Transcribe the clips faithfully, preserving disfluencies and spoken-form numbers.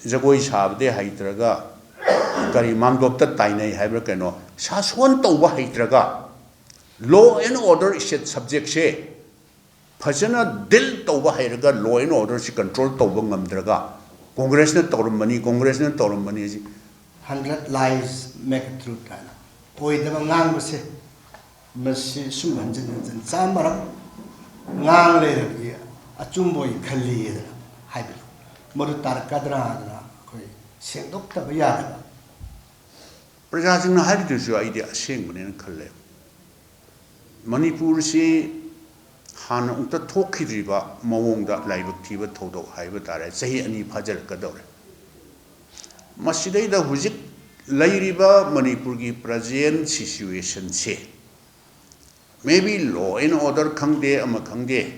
ꯖꯒꯣꯏ ꯁꯥꯕꯗꯤ ꯍꯩꯇ꯭ꯔꯒ, ꯀꯔꯤ, ꯃꯥꯡꯗꯣꯞꯇ ꯇꯥꯏꯅꯩ ꯍꯥꯏꯕ꯭ꯔꯥ ꯀꯩꯅꯣ, ꯁꯥꯁꯣꯟ ꯇꯧꯕ ꯍꯩꯇ꯭ꯔꯒ, law and order say, subject ꯁꯦ ꯐꯖꯅ deal ꯇꯧꯕ ꯍꯩꯔꯒ, law and order ꯁꯤ control ꯇꯧꯕ ꯉꯝꯗ꯭ꯔꯒ, ꯀꯣꯡꯒ꯭ꯔꯦꯁꯅ ꯇꯧꯔꯝꯕꯅꯤ, ꯀꯣꯡꯒ꯭ꯔꯦꯁꯅ ꯇꯧꯔꯝꯕꯅꯤ ꯍꯥꯏꯁꯤ꯫ Hundred lies make a truth ꯍꯥꯏꯅ, ꯑꯣꯏꯗꯕ ꯉꯥꯡꯕꯁꯦ, ꯃꯁꯤ ꯁꯨꯝ ꯍꯟꯖꯤꯟ ꯍꯟꯖꯤꯟ ꯆꯥꯝꯃꯔꯛ ꯉꯥꯡ ꯂꯩꯔꯕꯗꯤ ꯑꯆꯨꯝꯕ ꯑꯣꯏ ꯈꯜꯂꯤꯗꯅ ꯍꯥꯏꯕꯗꯣ, ꯃꯗꯨ ꯇꯥꯔꯛꯀꯗ꯭ꯔꯥ ꯍꯥꯏꯗꯅ ꯑꯩꯈꯣꯏ ꯁꯦꯡꯗꯣꯛꯇꯕ ꯌꯥꯗꯕ꯫ ꯄ꯭ꯔꯖꯥꯁꯤꯡꯅ ꯍꯥꯏꯔꯤꯗꯨꯁꯨ ꯑꯩꯗꯤ ꯑꯁꯦꯡꯕꯅꯦꯅ ꯈꯜꯂꯦ꯫ ꯃꯅꯤꯄꯨꯔꯁꯤ ꯍꯥꯟꯅ ꯑꯃꯨꯛꯇ ꯊꯣꯛꯈꯤꯗ꯭ꯔꯤꯕ ꯃꯑꯣꯡꯗ ꯂꯥꯏꯕꯛ ꯊꯤꯕ ꯊꯧꯗꯣꯛ ꯍꯥꯏꯕ ꯇꯥꯔꯦ, ꯆꯍꯤ ꯑꯅꯤ ꯐꯥꯖꯤꯜꯂꯛꯀꯗꯧꯔꯦ꯫ ꯃꯁꯤꯗꯩꯗ ꯍꯧꯖꯤꯛ ꯂꯩꯔꯤꯕ ꯃꯅꯤꯄꯨꯔꯒꯤ present situation say, maybe law and order ꯈꯪꯗꯦ, ꯑꯃ ꯈꯪꯗꯦ,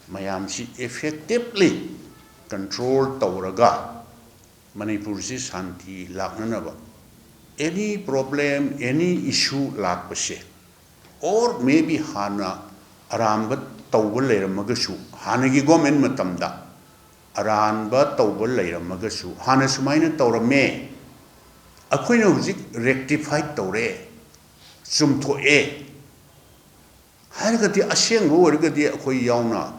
ꯃꯌꯥꯝꯁꯤ effectively control ꯇꯧꯔꯒ ꯃꯅꯤꯄꯨꯔꯁꯤ ꯁꯥꯟꯇꯤ ꯂꯥꯛꯅꯅꯕ, any problem, any issue ꯂꯥꯛꯄꯁꯦ, or maybe ꯍꯥꯟꯅ ꯑꯔꯥꯟꯕ ꯇꯧꯕ ꯂꯩꯔꯝꯃꯒꯁꯨ, ꯍꯥꯟꯅꯒꯤ government ꯃꯇꯝꯗ ꯑꯔꯥꯟꯕ ꯇꯧꯕ ꯂꯩꯔꯝꯃꯒꯁꯨ, ꯍꯥꯟꯅ ꯁꯨꯃꯥꯏꯅ ꯇꯧꯔꯝꯃꯦ, ꯑꯩꯈꯣꯏꯅ ꯍꯧꯖꯤꯛ rectify ꯇꯧꯔꯦ, ꯆꯨꯝꯊꯣꯛꯑꯦ ꯍꯥꯏꯔꯒꯗꯤ, ꯑꯁꯦꯡꯕ ꯑꯣꯏꯔꯒꯗꯤ ꯑꯩꯈꯣꯏ ꯌꯥꯎꯅ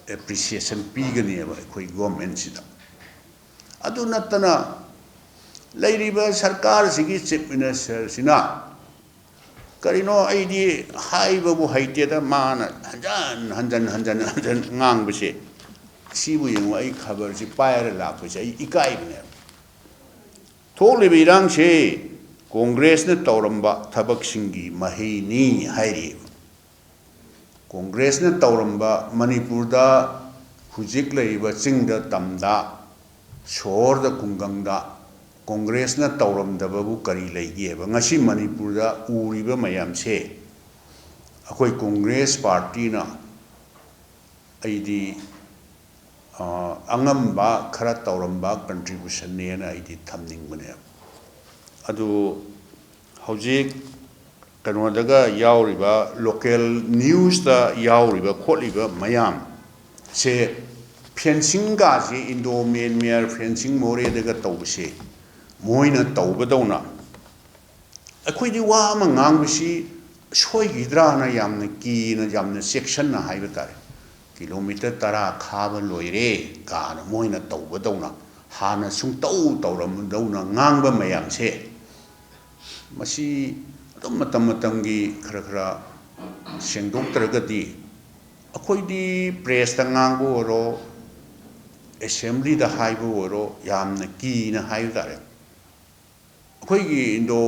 appreciation ꯄꯤꯒꯅꯦꯕ ꯑꯩꯈꯣꯏ government ꯁꯤꯗ꯫ ꯑꯗꯨ ꯅꯠꯇꯅ ꯂꯩꯔꯤꯕ ꯁꯔꯀꯥꯔꯁꯤꯒꯤ chief minister ꯁꯤꯅ ꯀꯔꯤꯅꯣ, ꯑꯩꯗꯤ ꯍꯥꯏꯕꯕꯨ ꯍꯩꯇꯦꯗ, ꯃꯥꯅ ꯍꯟꯖꯟ ꯍꯟꯖꯟ ꯍꯟꯖꯟ ꯍꯟꯖꯟ ꯉꯥꯡꯕꯁꯦ꯫ ꯁꯤꯕꯨ ꯌꯦꯡꯉꯨ, ꯑꯩ ꯈꯕꯔꯁꯤ ꯄꯥꯏꯔ ꯂꯥꯛꯄꯁꯦ ꯑꯩ ꯏꯀꯥꯏꯕꯅꯦꯕ꯫ ꯊꯣꯛꯂꯤꯕ ꯏꯔꯥꯡꯁꯦ ꯀꯣꯡꯒ꯭ꯔꯦꯁꯅ ꯇꯧꯔꯝꯕ ꯊꯕꯛꯁꯤꯡꯒꯤ ꯃꯍꯩꯅꯤ ꯍꯥꯏꯔꯤꯕ꯫ ꯀꯣꯡꯒ꯭ꯔꯦꯁꯅ ꯇꯧꯔꯝꯕ, ꯃꯅꯤꯄꯨꯔꯗ ꯍꯧꯖꯤꯛ ꯂꯩꯔꯤꯕ ꯆꯤꯡꯗ, ꯇꯝꯗ, ꯁꯣꯍꯣꯔꯗ, ꯈꯨꯡꯒꯪꯗ ꯀꯣꯡꯒ꯭ꯔꯦꯁꯅ ꯇꯧꯔꯝꯗꯕꯕꯨ ꯀꯔꯤ ꯂꯩꯒꯦꯕ? ꯉꯁꯤ ꯃꯅꯤꯄꯨꯔꯗ ꯎꯔꯤꯕ ꯃꯌꯥꯝꯁꯦ ꯑꯩꯈꯣꯏ ꯀꯣꯡꯒ꯭ꯔꯦꯁ ꯄꯥꯔꯇꯤꯅ, ꯑꯩꯗꯤ, ꯑ, ꯑꯉꯝꯕ ꯈꯔ ꯇꯧꯔꯝꯕ contribution ꯅꯦꯅ ꯑꯩꯗꯤ ꯊꯝꯅꯤꯡꯕꯅꯦꯕ꯫ ꯑꯗꯨ ꯍꯧꯖꯤꯛ ꯀꯩꯅꯣꯗꯒ ꯌꯥꯎꯔꯤꯕ, local news ꯇ ꯌꯥꯎꯔꯤꯕ ꯈꯣꯠꯂꯤꯕ ꯃꯌꯥꯝꯁꯦ ꯐꯦꯟꯁꯤꯡꯒꯥꯁꯦ, ꯏꯟꯗꯣ ꯃ꯭ꯌꯥꯟꯃꯥꯔ ꯐꯦꯟꯁꯤꯡ ꯃꯣꯔꯦꯗꯒ ꯇꯧꯕꯁꯦ, ꯃꯣꯏꯅ ꯇꯧꯕꯗꯧꯅ ꯑꯩꯈꯣꯏꯗꯤ ꯋꯥ ꯑꯃ ꯉꯥꯡꯕꯁꯤ ꯁꯣꯏꯈꯤꯗ꯭ꯔꯥꯅ ꯌꯥꯝꯅ ꯀꯤꯅ, ꯌꯥꯝꯅ ꯆꯦꯛꯁꯤꯟꯅ ꯍꯥꯏꯕ ꯇꯥꯔꯦ꯫ ꯀꯤꯂꯣꯃꯤꯇꯔ ꯇꯔꯥ ꯈꯥꯕ ꯂꯣꯏꯔꯦ ꯀꯥꯅ ꯃꯣꯏꯅ ꯇꯧꯕꯗꯧꯅ, ꯍꯥꯟꯅ ꯁꯨꯡꯇꯧ ꯇꯧꯔꯝꯗꯧꯅ ꯉꯥꯡꯕ ꯃꯌꯥꯝꯁꯦ, ꯃꯁꯤ ꯑꯗꯨꯝ ꯃꯇꯝ ꯃꯇꯝꯒꯤ ꯈꯔ ꯈꯔ ꯁꯦꯡꯗꯣꯛꯇ꯭ꯔꯒꯗꯤ, ꯑꯩꯈꯣꯏꯗꯤ ꯄ꯭ꯔꯦꯁꯇ ꯉꯥꯡꯕ ꯑꯣꯏꯔꯣ, ꯑꯦꯁꯦꯝꯕ꯭ꯂꯤꯗ ꯍꯥꯏꯕ ꯑꯣꯏꯔꯣ, ꯌꯥꯝꯅ ꯀꯤꯅ ꯍꯥꯏꯕ ꯇꯥꯔꯦ꯫ ꯑꯩꯈꯣꯏꯒꯤ ꯏꯟꯗꯣ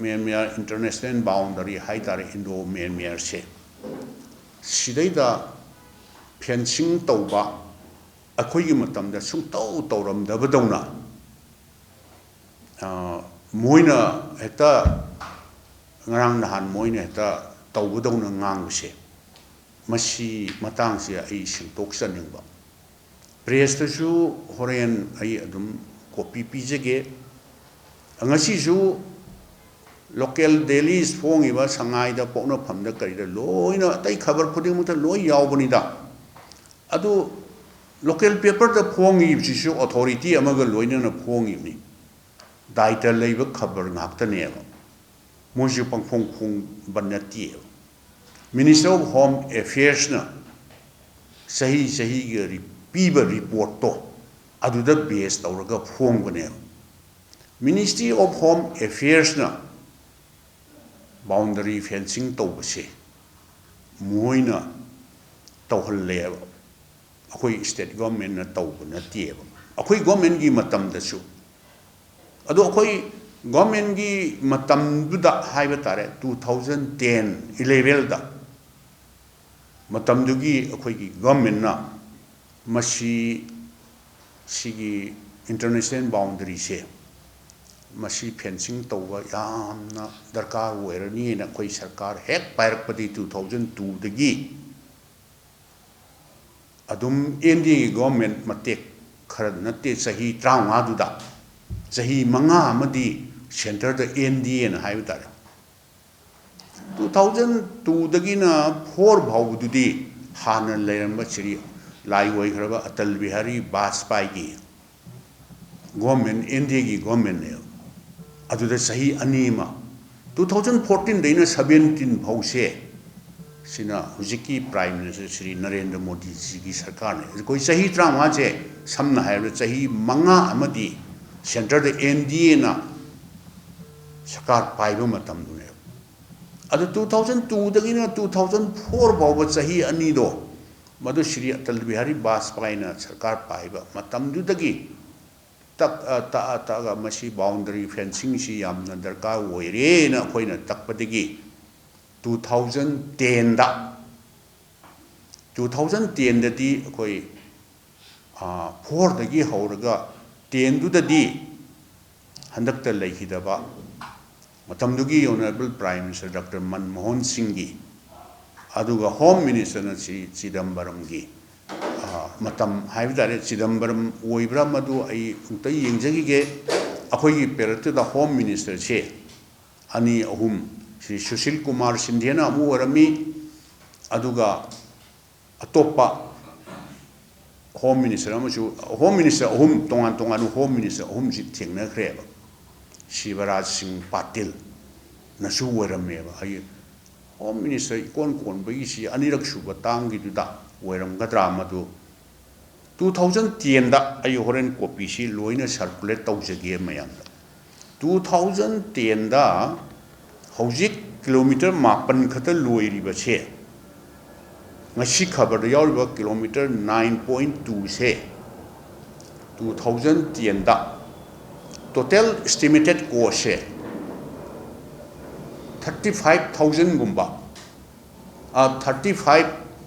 ꯃ꯭ꯌꯥꯟꯃꯥꯔ ꯏꯟꯇꯔꯅꯦꯁꯅꯦꯜ ꯕꯥꯎꯟꯗꯔꯤ ꯍꯥꯏ ꯇꯥꯔꯦ, ꯏꯟꯗꯣ ꯃ꯭ꯌꯥꯟꯃꯥꯔꯁꯦ, ꯁꯤꯗꯩꯗ ꯐꯦꯟꯁꯤꯡ ꯇꯧꯕ ꯑꯩꯈꯣꯏꯒꯤ ꯃꯇꯝꯗ ꯁꯨꯡꯇꯧ ꯇꯧꯔꯝꯗꯕꯗꯧꯅ, ꯃꯣꯏꯅ ꯍꯦꯛꯇ ꯉꯔꯥꯡ ꯅꯍꯥꯟ ꯃꯣꯏꯅ ꯍꯦꯛꯇ ꯇꯧꯕꯗꯧꯅ ꯉꯥꯡꯕꯁꯦ, ꯃꯁꯤ ꯃꯇꯥꯡꯁꯦ ꯑꯩ ꯁꯦꯡꯗꯣꯛꯆꯅꯤꯡꯕ꯫ ꯄ꯭ꯔꯦꯁꯇꯁꯨ ꯍꯣꯔꯦꯟ ꯑꯩ ꯑꯗꯨꯝ ꯀꯣꯄꯤ ꯄꯤꯖꯒꯦ꯫ ꯉꯁꯤꯁꯨ ꯂꯣꯀꯦꯜ ꯗꯦꯂꯤꯁ ꯐꯣꯡꯉꯤꯕ ꯁꯉꯥꯏꯗ, ꯄꯣꯛꯅꯐꯝꯗ, ꯀꯔꯤꯗ ꯂꯣꯏꯅ, ꯑꯇꯩ ꯈꯕꯔ ꯈꯨꯗꯤꯡꯃꯛꯇ ꯂꯣꯏ ꯌꯥꯎꯕꯅꯤꯗ꯫ ꯑꯗꯨ ꯂꯣꯀꯦꯜ ꯄꯦꯄꯔꯗ ꯐꯣꯡꯉꯤꯕꯁꯤꯁꯨ ꯑꯣꯊꯣꯔꯤꯇꯤ ꯑꯃꯒ ꯂꯣꯏꯅꯅ ꯐꯣꯡꯉꯤꯕꯅꯤ꯫ ꯗꯥꯏꯇ ꯂꯩꯕ ꯈꯕꯔ ꯉꯥꯛꯇꯅꯦꯕ꯫ ꯃꯣꯏꯁꯨ ꯄꯪꯐꯣꯡ ꯐꯣꯡꯕ ꯅꯠꯇꯦꯕ꯫ ꯃꯤꯅꯤꯁꯇꯔ ꯑꯣꯐ ꯍꯣꯝ ꯑꯦꯐꯤꯌꯔꯁꯅ ꯆꯍꯤ ꯆꯍꯤꯒꯤ ꯔꯤ-, ꯄꯤꯕ ꯔꯤꯄꯣꯔꯠꯇꯣ ꯑꯗꯨꯗ ꯕꯦꯁ ꯇꯧꯔꯒ ꯐꯣꯡꯕꯅꯦꯕ꯫ ꯃꯤꯅꯤꯁꯇ꯭ꯔꯤ ꯑꯣꯐ ꯍꯣꯝ ꯑꯦꯐꯤꯌꯔꯁꯅ ꯕꯥꯎꯟꯗꯔꯤ ꯐꯦꯟꯁꯤꯡ ꯇꯧꯕꯁꯦ ꯃꯣꯏꯅ ꯇꯧꯍꯜꯂꯦꯕ꯫ ꯑꯩꯈꯣꯏ ꯁ꯭ꯇꯦꯠ ꯒꯣꯔꯃꯦꯟꯅ ꯇꯧꯕ ꯅꯠꯇꯦꯕ꯫ ꯑꯩꯈꯣꯏ ꯒꯣꯔꯃꯦꯟꯒꯤ ꯃꯇꯝꯗꯁꯨ, ꯑꯗꯣ ꯑꯩꯈꯣꯏ ꯒꯣꯔꯃꯦꯟꯒꯤ ꯃꯇꯝꯗꯨꯗ ꯍꯥꯏꯕ ꯇꯥꯔꯦ, two thousand ten elevenꯗ, ꯃꯇꯝꯗꯨꯒꯤ ꯑꯩꯈꯣꯏꯒꯤ ꯒꯣꯔꯃꯦꯟꯅ ꯃꯁꯤ, ꯁꯤꯒꯤ ꯏꯟꯇꯔꯅꯦꯁꯅꯦꯜ ꯕꯥꯎꯟꯗꯔꯤꯁꯦ, ꯃꯁꯤ ꯐꯦꯟꯁꯤꯡ ꯇꯧꯕ ꯌꯥꯝꯅ ꯗꯔꯀꯥꯔ ꯑꯣꯏꯔꯅꯤꯅ ꯑꯩꯈꯣꯏ ꯁꯔꯀꯥꯔ ꯍꯦꯛ ꯄꯥꯏꯔꯛꯄꯗꯒꯤ, two thousand twoꯗꯒꯤ ꯑꯗꯨꯝ ꯑꯦꯟ ꯗꯤ ꯑꯦꯒꯤ ꯒꯣꯔꯃꯦꯟ ꯃꯇꯦꯛ ꯈꯔ ꯅꯠꯇꯦ, ꯆꯍꯤ ꯇꯔꯥꯃꯉꯥꯗꯨꯗ ꯆꯍꯤ ꯃꯉꯥ ꯑꯃꯗꯤ ꯁꯦꯟꯇꯔꯗ ꯑꯦꯟ ꯗꯤ ꯑꯦꯅ ꯍꯥꯏꯕ ꯇꯥꯔꯦ꯫ Two thousand twoꯗꯒꯤꯅ four ꯐꯥꯎꯕꯗꯨꯗꯤ ꯍꯥꯟꯅ ꯂꯩꯔꯝꯕ ꯁ꯭ꯔꯤ ꯂꯥꯏ ꯑꯣꯏꯈ꯭ꯔꯕ ꯑꯇꯜ ꯕꯤꯍꯥꯔꯤ ꯕꯥꯖꯄꯥꯏꯒꯤ ꯒꯣꯔꯃꯦꯟ, ꯑꯦꯟ ꯗꯤ ꯑꯦꯒꯤ ꯒꯣꯔꯃꯦꯟꯅꯦꯕ꯫ ꯑꯗꯨꯗ ꯆꯍꯤ ꯑꯅꯤ ꯑꯃ, ꯇꯨ ꯊꯥꯎꯖꯟ ꯐꯣꯔꯇꯤꯟꯗꯩꯅ ꯁꯕꯦꯟꯇꯤꯟ ꯐꯥꯎꯁꯦ, ꯁꯤꯅ ꯍꯧꯖꯤꯛꯀꯤ ꯄ꯭ꯔꯥꯏꯝ ꯃꯤꯅꯤꯁꯇꯔ ꯁ꯭ꯔꯤ ꯅꯔꯦꯟꯗ꯭ꯔ ꯃꯣꯗꯤꯖꯤꯒꯤ ꯁꯔꯀꯥꯔꯅꯦ꯫ ꯑꯩꯈꯣꯏ ꯆꯍꯤ ꯇꯔꯥꯃꯉꯥꯁꯦ, ꯁꯝꯅ ꯍꯥꯏꯔꯕꯗ ꯆꯍꯤ ꯃꯉꯥ ꯑꯃꯗꯤ ꯁꯦꯟꯇꯔꯗ ꯑꯦꯟ ꯗꯤ ꯑꯦꯅ ꯁꯔꯀꯥꯔ ꯄꯥꯏꯕ ꯃꯇꯝꯗꯨꯅꯦꯕ꯫ ꯑꯗꯨ ꯇꯨ ꯊꯥꯎꯖꯟ ꯇꯨꯗꯒꯤꯅ ꯇꯨ ꯊꯥꯎꯖꯟ ꯐꯣꯔ ꯐꯥꯎꯕ ꯆꯍꯤ ꯑꯅꯤꯗꯣ, ꯃꯗꯨ ꯁ꯭ꯔꯤ ꯑꯇꯜ ꯕꯤꯍꯥꯔꯤ ꯕꯥꯖꯄꯥꯏꯅ ꯁꯔꯀꯥꯔ ꯄꯥꯏꯕ ꯃꯇꯝꯗꯨꯗꯒꯤ ꯇꯛ-, ꯑ, ꯇꯛꯑ ꯇꯛꯑꯒ ꯃꯁꯤ ꯕꯥꯎꯟꯗꯔꯤ ꯐꯦꯟꯁꯤꯡꯁꯤ ꯌꯥꯝꯅ ꯗꯔꯀꯥꯔ ꯑꯣꯏꯔꯦꯅ ꯑꯩꯈꯣꯏꯅ ꯇꯛꯄꯗꯒꯤ ꯇꯨ ꯊꯥꯎꯖꯟ ꯇꯦꯟꯗ, ꯇꯨ ꯊꯥꯎꯖꯟ ꯇꯦꯟꯗꯗꯤ ꯑꯩꯈꯣꯏ, ꯑ, ꯐꯣꯔꯗꯒꯤ ꯍꯧꯔꯒ ꯇꯦꯟꯗꯨꯗꯗꯤ ꯍꯟꯗꯛꯇ ꯂꯩꯈꯤꯗꯕ ꯃꯇꯝꯗꯨꯒꯤ honourable prime minister doctor Manmohan ꯁꯤꯡꯒꯤ, ꯑꯗꯨꯒ ꯍꯣꯝ ꯃꯤꯅꯤꯁꯇꯔꯅ ꯁ꯭ꯔꯤ ꯆꯤꯗꯝꯕꯔꯝꯒꯤ, ꯑ, ꯃꯇꯝ ꯍꯥꯏꯕ ꯇꯥꯔꯦ, ꯆꯤꯗꯝꯕꯔꯝ ꯑꯣꯏꯕ꯭ꯔꯥ ꯃꯗꯨ ꯑꯩ ꯑꯃꯨꯛꯇ ꯌꯦꯡꯖꯈꯤꯒꯦ꯫ ꯑꯩꯈꯣꯏꯒꯤ ꯄꯦꯔꯠꯇꯨꯗ ꯍꯣꯝ ꯃꯤꯅꯤꯁꯇꯔꯁꯦ ꯑꯅꯤ ꯑꯍꯨꯝ, ꯁ꯭ꯔꯤ ꯁꯨꯁꯤꯜ ꯀꯨꯃꯥꯔ ꯁꯤꯟꯙꯦꯅ ꯑꯃ ꯑꯣꯏꯔꯝꯃꯤ, ꯑꯗꯨꯒ ꯑꯇꯣꯞꯄ ꯍꯣꯝ ꯃꯤꯅꯤꯁꯇꯔ ꯑꯃꯁꯨ, ꯍꯣꯝ ꯃꯤꯅꯤꯁꯇꯔ ꯑꯍꯨꯝ, ꯇꯣꯉꯥꯟ ꯇꯣꯉꯥꯟꯕ ꯍꯣꯝ ꯃꯤꯅꯤꯁꯇꯔ ꯑꯍꯨꯝꯁꯤ ꯊꯦꯡꯅꯈ꯭ꯔꯦꯕ꯫ ꯁꯤꯕꯔꯥꯖ ꯁꯤꯡ ꯄꯥꯇꯤꯜꯅꯁꯨ ꯑꯣꯏꯔꯝꯃꯦꯕ꯫ ꯑꯩ ꯍꯣꯝ ꯃꯤꯅꯤꯁꯇꯔ ꯏꯀꯣꯟ ꯀꯣꯟꯕꯒꯤꯁꯤ ꯑꯅꯤꯔꯛ ꯁꯨꯕ ꯇꯥꯝꯒꯤꯗꯨꯗ ꯑꯣꯏꯔꯝꯒꯗ꯭ꯔꯥ ꯃꯗꯨ꯫ ꯇꯨ ꯊꯥꯎꯖꯟ ꯇꯦꯟꯗ ꯑꯩ ꯍꯣꯔꯦꯟ ꯀꯣꯄꯤꯁꯤ ꯂꯣꯏꯅ ꯁꯔꯀꯨꯂꯦꯠ ꯇꯧꯖꯒꯦ ꯃꯌꯥꯝꯗ꯫ ꯇꯨ ꯊꯥꯎꯖꯟ ꯇꯦꯟꯗ ꯍꯧꯖꯤꯛ ꯀꯤꯂꯣꯃꯤꯇꯔ ꯃꯥꯄꯟ ꯈꯛꯇ ꯂꯣꯏꯔꯤꯕꯁꯦ, ꯉꯁꯤ ꯈꯕꯔꯗ ꯌꯥꯎꯔꯤꯕ ꯀꯤꯂꯣꯃꯤꯇꯔ ꯅꯥꯏꯟ ꯄꯣꯏꯟ ꯇꯨꯁꯦ, ꯇꯨ ꯊꯥꯎꯖꯟ ꯇꯦꯟꯗ ꯇꯣꯇꯦꯜ ꯏꯁꯇꯤꯃꯦꯇꯦꯠ ꯀꯣꯁꯁꯦ ꯊꯥꯔꯇꯤ ꯐꯥꯏꯚ ꯊꯥꯎꯖꯟꯒꯨꯝꯕ, ꯊꯥꯔꯇꯤ ꯐꯥꯏꯚ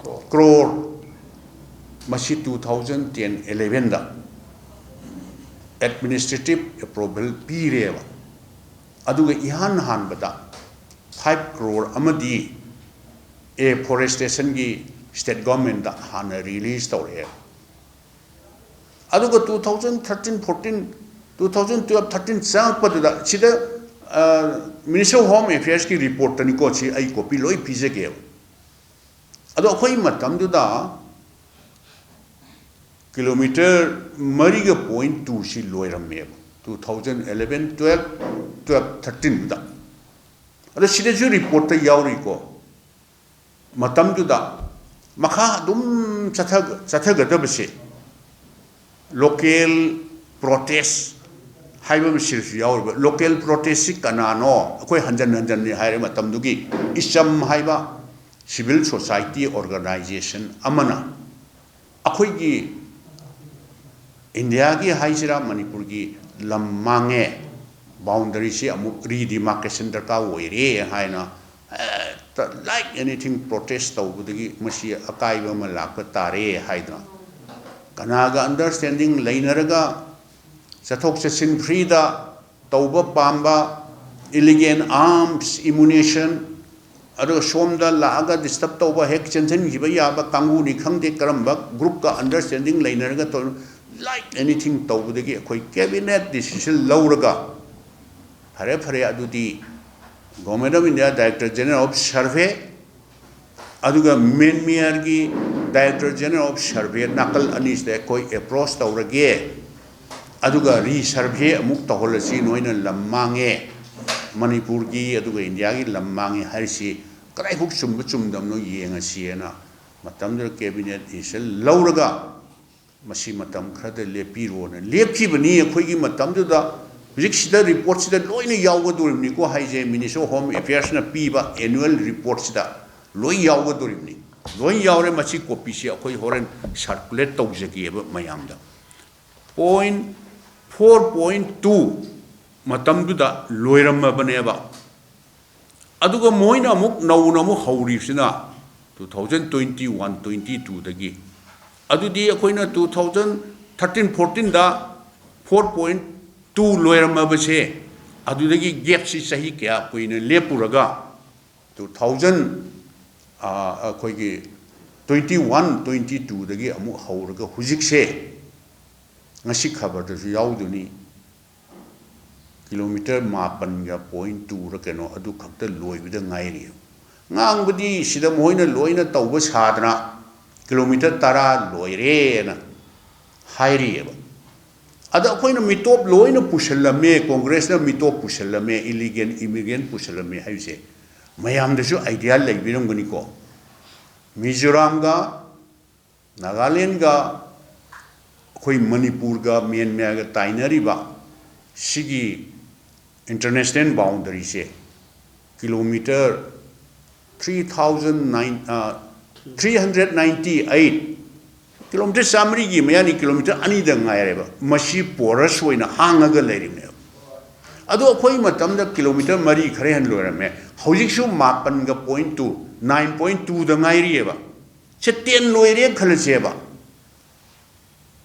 ꯀ꯭ꯔꯣꯔ, ꯃꯁꯤ ꯇꯨ ꯊꯥꯎꯖꯟ ꯇꯦꯟ ꯏꯂꯦꯚꯦꯟꯗ ꯑꯦꯗꯃꯤꯅꯤꯁꯇ꯭ꯔꯦꯇꯤꯞ ꯑꯦꯄ꯭ꯔꯨꯚꯦꯜ ꯄꯤꯔꯦꯕ꯫ ꯑꯗꯨꯒ ꯏꯍꯥꯟ ꯍꯥꯟꯕꯗ ꯐꯥꯏꯚ ꯀ꯭ꯔꯣꯔ ꯑꯃꯗꯤ ꯑꯦꯐꯣꯔꯦꯁꯇꯦꯁꯟꯒꯤ ꯁ꯭ꯇꯦꯠ ꯒꯣꯔꯃꯦꯟꯗ ꯍꯥꯟꯅ ꯔꯤꯂꯤꯖ ꯇꯧꯔꯛꯑꯦ꯫ ꯑꯗꯨꯒ two thousand thirteen fourteen, two thousand twelve thirteen ꯆꯪꯉꯛꯄꯗꯨꯗ, ꯁꯤꯗ, ꯑ, ꯃꯤꯅꯤꯁꯇꯔ ꯑꯣꯐ ꯍꯣꯝ ꯑꯦꯐꯤꯌꯔꯁꯀꯤ ꯔꯤꯄꯣꯔꯠꯇꯅꯤꯀꯣ, ꯁꯤ ꯑꯩ ꯀꯣꯄꯤ ꯂꯣꯏ ꯄꯤꯖꯒꯦꯕ꯫ ꯑꯗꯣ ꯑꯩꯈꯣꯏ ꯃꯇꯝꯗꯨꯗ ꯀꯤꯂꯣꯃꯤꯇꯔ ꯃꯔꯤꯒ ꯄꯣꯏꯟ ꯇꯨꯁꯤ ꯂꯣꯏꯔꯝꯃꯦꯕ, two thousand eleven, twelve, twelve, thirteenꯗ꯫ ꯑꯗꯣ ꯁꯤꯗꯁꯨ ꯔꯤꯄꯣꯔꯠꯇ ꯌꯥꯎꯔꯤꯀꯣ, ꯃꯇꯝꯗꯨꯗ ꯃꯈꯥ ꯑꯗꯨꯝ ꯆꯠꯊ- ꯆꯠꯊꯒꯗꯕꯁꯦ, ꯂꯣꯀꯦꯜ ꯄ꯭ꯔꯣꯇꯦꯁ ꯍꯥꯏꯕ ꯑꯃ ꯁꯤꯗꯁꯨ ꯌꯥꯎꯔꯤꯕ꯫ ꯂꯣꯀꯦꯜ ꯄ꯭ꯔꯣꯇꯦꯁꯁꯤ ꯀꯅꯥꯅꯣ? ꯑꯩꯈꯣꯏ ꯍꯟꯖꯟ ꯍꯟꯖꯟꯅꯤ ꯍꯥꯏꯔꯦ, ꯃꯇꯝꯗꯨꯒꯤ ꯏꯆꯝ ꯍꯥꯏꯕ ꯁꯤꯚꯤꯜ ꯁꯣꯁꯥꯏꯇꯤ ꯑꯣꯔꯒꯅꯥꯏꯖꯦꯁꯟ ꯑꯃꯅ ꯑꯩꯈꯣꯏꯒꯤ ꯏꯟꯗꯤꯌꯥꯒꯤ ꯍꯥꯏꯁꯤꯔꯥ, ꯃꯅꯤꯄꯨꯔꯒꯤ ꯂꯝ ꯃꯥꯡꯉꯦ, ꯕꯥꯎꯟꯗꯔꯤꯁꯤ ꯑꯃꯨꯛ ꯔꯤꯗꯤꯃꯥꯔꯀꯦꯁꯟ ꯗꯔꯀꯥꯔ ꯑꯣꯏꯔꯦ ꯍꯥꯏꯅ, ꯍꯦꯛꯇ like anything protest ꯇꯧꯕꯗꯒꯤ ꯃꯁꯤ ꯑꯀꯥꯏꯕ ꯑꯃ ꯂꯥꯛꯄ ꯇꯥꯔꯦ ꯍꯥꯏꯗꯅ, ꯀꯅꯥꯒ ꯑꯟꯗꯔꯁ꯭ꯇꯦꯟꯗꯤꯡ ꯂꯩꯅꯔꯒ ꯆꯠꯊꯣꯛ ꯆꯠꯁꯤꯟ ꯐ꯭ꯔꯤꯗ ꯇꯧꯕ ꯄꯥꯝꯕ, ꯏꯂꯤꯒꯦꯜ ꯑꯥꯔꯝꯁ ꯏꯃꯨꯅꯦꯁꯟ, ꯑꯗꯨꯒ ꯁꯣꯝꯗ ꯂꯥꯛꯑꯒ ꯗꯤꯁꯇꯔꯕ ꯇꯧꯕ, ꯍꯦꯛ ꯆꯦꯟꯁꯤꯟꯈꯤꯕ ꯌꯥꯕ ꯀꯥꯡꯕꯨꯅꯤ ꯈꯪꯗꯦ, ꯀꯔꯝꯕ ꯒ꯭ꯔꯨꯞꯀ ꯑꯟꯗꯔꯁ꯭ꯇꯦꯟꯗꯤꯡ ꯂꯩꯅꯔꯒ ꯇꯧ-, like anything ꯇꯧꯕꯗꯒꯤ ꯑꯩꯈꯣꯏ ꯀꯦꯕꯤꯅꯦꯠ ꯗꯤꯁꯤꯖꯟ ꯂꯧꯔꯒ, ꯐꯔꯦ ꯐꯔꯦ, ꯑꯗꯨꯗꯤ Government of India Director General of Survey ꯑꯗꯨꯒ ꯃꯦꯟꯃꯤꯌꯔꯒꯤ Director General of Survey ꯅꯥꯀꯜ ꯑꯅꯤꯁꯤꯗ ꯑꯩꯈꯣꯏ ꯑꯦꯄ꯭ꯔꯣꯁ ꯇꯧꯔꯒꯦ, ꯑꯗꯨꯒ ꯔꯤꯁꯔꯚꯦ ꯑꯃꯨꯛ ꯇꯧꯍꯜꯂꯁꯤ, ꯅꯣꯏꯅ ꯂꯝ ꯃꯥꯡꯉꯦ, ꯃꯅꯤꯄꯨꯔꯒꯤ ꯑꯗꯨꯒ ꯏꯟꯗꯤꯌꯥꯒꯤ ꯂꯝ ꯃꯥꯡꯉꯦ ꯍꯥꯏꯔꯤꯁꯤ ꯀꯗꯥꯏꯐꯥꯎ ꯆꯨꯝꯕ ꯆꯨꯝꯗꯕꯅꯣ ꯌꯦꯡꯉꯁꯤꯅ ꯃꯇꯝꯗꯨꯗ ꯀꯦꯕꯤꯅꯦꯠ ꯗꯤꯁꯤꯖꯟ ꯂꯧꯔꯒ ꯃꯁꯤ ꯃꯇꯝ ꯈꯔꯗ ꯂꯦꯞꯄꯤꯔꯣꯅ ꯂꯦꯞꯈꯤꯕꯅꯤ꯫ ꯑꯩꯈꯣꯏꯒꯤ ꯃꯇꯝꯗꯨꯗ ꯍꯧꯖꯤꯛꯁꯤꯗ ꯔꯤꯄꯣꯔꯠꯁꯤꯗ ꯂꯣꯏꯅ ꯌꯥꯎꯒꯗꯣꯔꯤꯕꯅꯤꯀꯣ ꯍꯥꯏꯁꯦ, Ministry of Home Affairsꯅ ꯄꯤꯕ ꯑꯦꯅꯨꯋꯦꯜ ꯔꯤꯄꯣꯔꯠꯁꯤꯗ ꯂꯣꯏ ꯌꯥꯎꯒꯗꯣꯔꯤꯕꯅꯤ꯫ ꯂꯣꯏ ꯌꯥꯎꯔꯦ꯫ ꯃꯁꯤ ꯀꯣꯄꯤꯁꯤ ꯑꯩꯈꯣꯏ ꯍꯣꯔꯦꯟ ꯁꯥꯔꯀꯨꯂꯦꯠ ꯇꯧꯖꯒꯦꯕ ꯃꯌꯥꯝꯗ꯫ Point four point two ꯃꯇꯝꯗꯨꯗ ꯂꯣꯏꯔꯝꯃꯕꯅꯦꯕ꯫ ꯑꯗꯨꯒ ꯃꯣꯏꯅ ꯑꯃꯨꯛ ꯅꯧꯅ ꯑꯃꯨꯛ ꯍꯧꯔꯤꯕꯁꯤꯅ two thousand twenty one twenty twoꯗꯒꯤ꯫ ꯑꯗꯨꯗꯤ ꯑꯩꯈꯣꯏꯅ two thousand thirteen fourteenꯗ four point two ꯂꯣꯏꯔꯝꯃꯕꯁꯦ, ꯑꯗꯨꯗꯒꯤ ꯒꯦꯞꯁꯤ ꯆꯍꯤ ꯀꯌꯥ ꯀꯨꯏꯅ ꯂꯦꯞꯄꯨꯔꯒ two thousand, ꯑꯩꯈꯣꯏꯒꯤ twenty one twenty twoꯗꯒꯤ ꯑꯃꯨꯛ ꯍꯧꯔꯒ ꯍꯧꯖꯤꯛꯁꯦ, ꯉꯁꯤ ꯈꯕꯔꯗꯁꯨ ꯌꯥꯎꯗꯨꯅꯤ, ꯀꯤꯂꯣꯃꯤꯇꯔ ꯃꯥꯄꯟꯒ ꯄꯣꯏꯟ ꯇꯨꯔ ꯀꯩꯅꯣ ꯑꯗꯨ ꯈꯛꯇ ꯂꯣꯏꯕꯗ ꯉꯥꯏꯔꯤ꯫ ꯉꯥꯡꯕꯗꯤ ꯁꯤꯗ ꯃꯣꯏꯅ ꯂꯣꯏꯅ ꯇꯧꯕ ꯁꯥꯗꯅ ꯀꯤꯂꯣꯃꯤꯇꯔ ꯇꯔꯥ ꯂꯣꯏꯔꯦꯅ ꯍꯥꯏꯔꯤꯑꯕ꯫ ꯑꯗ ꯑꯩꯈꯣꯏꯅ ꯃꯤꯇꯣꯞ ꯂꯣꯏꯅ ꯄꯨꯁꯜꯂꯝꯃꯦ, ꯀꯣꯡꯒ꯭ꯔꯦꯁꯅ ꯃꯤꯇꯣꯞ ꯄꯨꯁꯜꯂꯝꯃꯦ, ꯏꯂꯤꯒꯦꯜ ꯏꯃꯤꯒ꯭ꯔꯦꯟ ꯄꯨꯁꯜꯂꯝꯃꯦ ꯍꯥꯏꯕꯁꯦ ꯃꯌꯥꯝꯗꯁꯨ ꯑꯥꯏꯗꯤꯌꯥ ꯂꯩꯕꯤꯔꯝꯒꯅꯤꯀꯣ꯫ ꯃꯤꯖꯣꯔꯥꯝꯒ ꯅꯥꯒꯥꯂꯦꯟꯒ ꯑꯩꯈꯣꯏ ꯃꯅꯤꯄꯨꯔꯒ ꯃ꯭ꯌꯥꯟꯃꯥꯔꯒ ꯇꯥꯏꯅꯔꯤꯕ ꯁꯤꯒꯤ ꯏꯟꯇꯔꯅꯦꯁꯅꯦꯜ ꯕꯥꯎꯟꯗꯔꯤꯁꯦ kilometre three thousand nine, three hundred ninety eight, kilometre ꯆꯥꯃꯔꯤꯒꯤ ꯃꯌꯥꯅꯤ, ꯀꯤꯂꯣꯃꯤꯇꯔ ꯑꯅꯤꯗ ꯉꯥꯏꯔꯦꯕ꯫ ꯃꯁꯤ ꯄꯣꯔꯁ ꯑꯣꯏꯅ ꯍꯥꯡꯉꯒ ꯂꯩꯔꯤꯕꯅꯦꯕ꯫ ꯑꯗꯣ ꯑꯩꯈꯣꯏ ꯃꯇꯝꯗ ꯀꯤꯂꯣꯃꯤꯇꯔ ꯃꯔꯤ ꯈꯔ ꯍꯦꯟꯅ ꯂꯣꯏꯔꯝꯃꯦ꯫ ꯍꯧꯖꯤꯛꯁꯨ ꯃꯥꯄꯟꯒ ꯄꯣꯏꯟ ꯇꯨ, ꯅꯥꯏꯟ ꯄꯣꯏꯟ ꯇꯨꯗ ꯉꯥꯏꯔꯤꯑꯕ꯫ ꯁꯦ ꯇꯦꯟ ꯂꯣꯏꯔꯦ ꯈꯜꯂꯁꯦꯕ꯫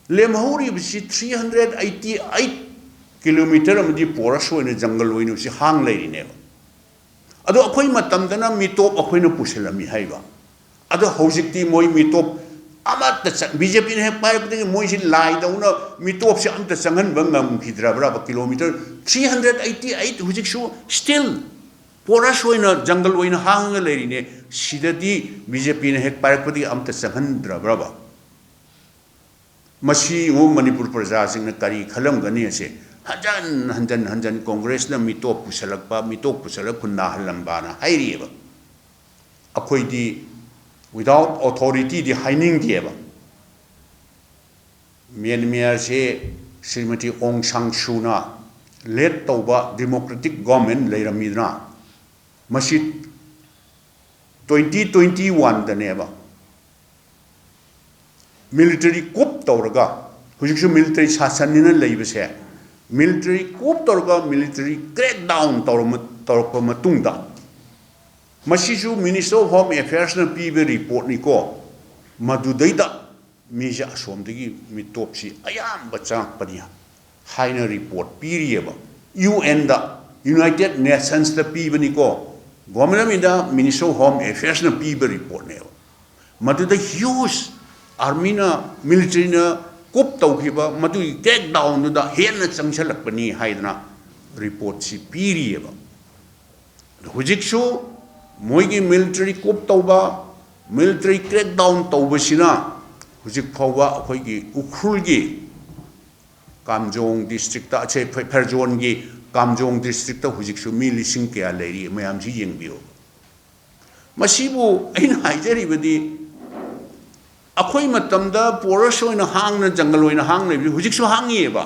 ꯂꯦꯝꯍꯧꯔꯤꯕꯁꯤ three hundred eighty eight kilometre ꯑꯃꯗꯤ ꯄꯣꯔꯁ ꯑꯣꯏꯅ, ꯖꯪꯒꯜ ꯑꯣꯏꯅ ꯁꯤ ꯍꯥꯡ ꯂꯩꯔꯤꯅꯦꯕ꯫ ꯑꯗꯣ ꯑꯩꯈꯣꯏ ꯃꯇꯝꯗꯅ ꯃꯤꯇꯣꯞ ꯑꯩꯈꯣꯏꯅ ꯄꯨꯁꯤꯜꯂꯝꯃꯤ ꯍꯥꯏꯕ꯫ ꯑꯗꯣ ꯍꯧꯖꯤꯛꯇꯤ ꯃꯣꯏ ꯃꯤꯇꯣꯞ ꯑꯃꯠꯇ ꯆꯠ-, ꯕꯤ ꯖꯦ ꯄꯤꯅ ꯍꯦꯛ ꯄꯥꯏꯔꯛꯄꯗꯒꯤ ꯃꯣꯏꯁꯤ ꯂꯥꯏꯗꯧꯅ ꯃꯤꯇꯣꯞꯁꯦ ꯑꯝꯇ ꯆꯪꯍꯟꯕ ꯉꯝꯈꯤꯗ꯭ꯔꯕ꯭ꯔꯕ? Kilometre three hundred eighty eight ꯍꯧꯖꯤꯛꯁꯨ still ꯄꯣꯔꯁ ꯑꯣꯏꯅ, ꯖꯪꯒꯜ ꯑꯣꯏꯅ ꯍꯥꯡꯉꯒ ꯂꯩꯔꯤꯅꯦ꯫ ꯁꯤꯗꯗꯤ ꯕꯤ ꯖꯦ ꯄꯤꯅ ꯍꯦꯛ ꯄꯥꯏꯔꯛꯄꯗꯒꯤ ꯑꯝꯇ ꯆꯪꯍꯟꯗ꯭ꯔꯕ꯭ꯔꯕ? ꯃꯁꯤ ꯌꯦꯡꯉꯨ, ꯃꯅꯤꯄꯨꯔ ꯄ꯭ꯔꯖꯥꯁꯤꯡꯅ ꯀꯔꯤ ꯈꯜꯂꯝꯒꯅꯤ ꯑꯁꯦ꯫ ꯍꯟꯖꯟ ꯍꯟꯖꯟ ꯍꯟꯖꯟ ꯀꯣꯡꯒ꯭ꯔꯦꯁꯅ ꯃꯤꯇꯣꯞ ꯄꯨꯁꯜꯂꯛꯄ, ꯃꯤꯇꯣꯞ ꯄꯨꯁꯜꯂꯛ ꯈꯨꯟꯗꯥꯍꯜꯂꯝꯕꯅ ꯍꯥꯏꯔꯤꯑꯕ꯫ ꯑꯩꯈꯣꯏꯗꯤ without authorityꯗꯤ ꯍꯥꯏꯅꯤꯡꯗꯦꯕ꯫ ꯃ꯭ꯌꯥꯟꯃꯥꯔꯁꯦ ꯁ꯭ꯔꯤꯃꯇꯤ ꯑꯣꯡ ꯁꯥꯡ ꯁꯨꯅ ꯂꯦꯠ ꯇꯧꯕ ꯗꯦꯃꯣꯀ꯭ꯔꯦꯇꯤꯛ ꯒꯣꯔꯃꯦꯟ ꯂꯩꯔꯝꯃꯤꯗꯅ, ꯃꯁꯤ twenty twenty oneꯗꯅꯦꯕ ꯃꯤꯂꯤꯇꯔꯤ ꯀꯨꯞ ꯇꯧꯔꯒ, ꯍꯧꯖꯤꯛꯁꯨ ꯃꯤꯂꯤꯇꯔꯤ ꯁꯥꯁꯟꯅꯤꯅ ꯂꯩꯕꯁꯦ, ꯃꯤꯂꯤꯇꯔꯤ ꯀꯨꯞ ꯇꯧꯔꯒ ꯃꯤꯂꯤꯇꯔꯤ ꯀ꯭ꯔꯦꯛ ꯗꯥꯎꯟ ꯇꯧꯔꯛꯄ ꯃꯇꯨꯡꯗ, ꯃꯁꯤꯁꯨ Minister of Home Affairsꯅ ꯄꯤꯕ ꯔꯤꯄꯣꯔꯠꯅꯤꯀꯣ, ꯃꯗꯨꯗꯩꯗ ꯃꯤꯁꯦ ꯑꯁꯣꯝꯗꯒꯤ ꯃꯤꯇꯣꯞꯁꯤ ꯑꯌꯥꯝꯕ ꯆꯪꯉꯛꯄꯅꯤ ꯍꯥꯏꯅ ꯔꯤꯄꯣꯔꯠ ꯄꯤꯔꯤꯑꯕ꯫ ꯌꯨ ꯑꯦꯟꯗ, United Nationsꯇ ꯄꯤꯕꯅꯤꯀꯣ, Government of India Minister of Home Affairsꯅ ꯄꯤꯕ ꯔꯤꯄꯣꯔꯠꯅꯦꯕ꯫ ꯃꯗꯨꯗ huge armyꯅ, ꯃꯤꯂꯤꯇꯔꯤꯅ ꯀꯨꯞ ꯇꯧꯈꯤꯕ ꯃꯗꯨꯒꯤ ꯀ꯭ꯔꯦꯛ ꯗꯥꯎꯟꯗꯨꯗ ꯍꯦꯟꯅ ꯆꯪꯁꯤꯜꯂꯛꯄꯅꯤ ꯍꯥꯏꯗꯅ ꯔꯤꯄꯣꯔꯠꯁꯤ ꯄꯤꯔꯤꯑꯕ꯫ ꯍꯧꯖꯤꯛꯁꯨ ꯃꯣꯏꯒꯤ ꯃꯤꯂꯤꯇꯔꯤ ꯀꯨꯞ ꯇꯧꯕ, ꯃꯤꯂꯤꯇꯔꯤ ꯀ꯭ꯔꯦꯛ ꯗꯥꯎꯟ ꯇꯧꯕꯁꯤꯅ ꯍꯧꯖꯤꯛ ꯐꯥꯎꯕ ꯑꯩꯈꯣꯏꯒꯤ ꯎꯈ꯭ꯔꯨꯜꯒꯤ ꯀꯥꯝꯖꯣꯡ ꯗꯤꯁꯇ꯭ꯔꯤꯛꯇ, ꯑꯁꯦ ꯐꯦ-, ꯐꯦꯔꯖꯣꯟꯒꯤ ꯀꯥꯝꯖꯣꯡ ꯗꯤꯁꯇ꯭ꯔꯤꯛꯇ ꯍꯧꯖꯤꯛꯁꯨ ꯃꯤ ꯂꯤꯁꯤꯡ ꯀꯌꯥ ꯂꯩꯔꯤ, ꯃꯌꯥꯝꯁꯤ ꯌꯦꯡꯕꯤꯌꯨ꯫ ꯃꯁꯤꯕꯨ ꯑꯩꯅ ꯍꯥꯏꯖꯔꯤꯕꯗꯤ, ꯑꯩꯈꯣꯏ ꯃꯇꯝꯗ ꯄꯣꯔꯁ ꯑꯣꯏꯅ ꯍꯥꯡꯅ, ꯖꯪꯒꯜ ꯑꯣꯏꯅ ꯍꯥꯡꯅ ꯂꯩꯕꯁꯤ ꯍꯧꯖꯤꯛꯁꯨ ꯍꯥꯡꯉꯤꯑꯕ꯫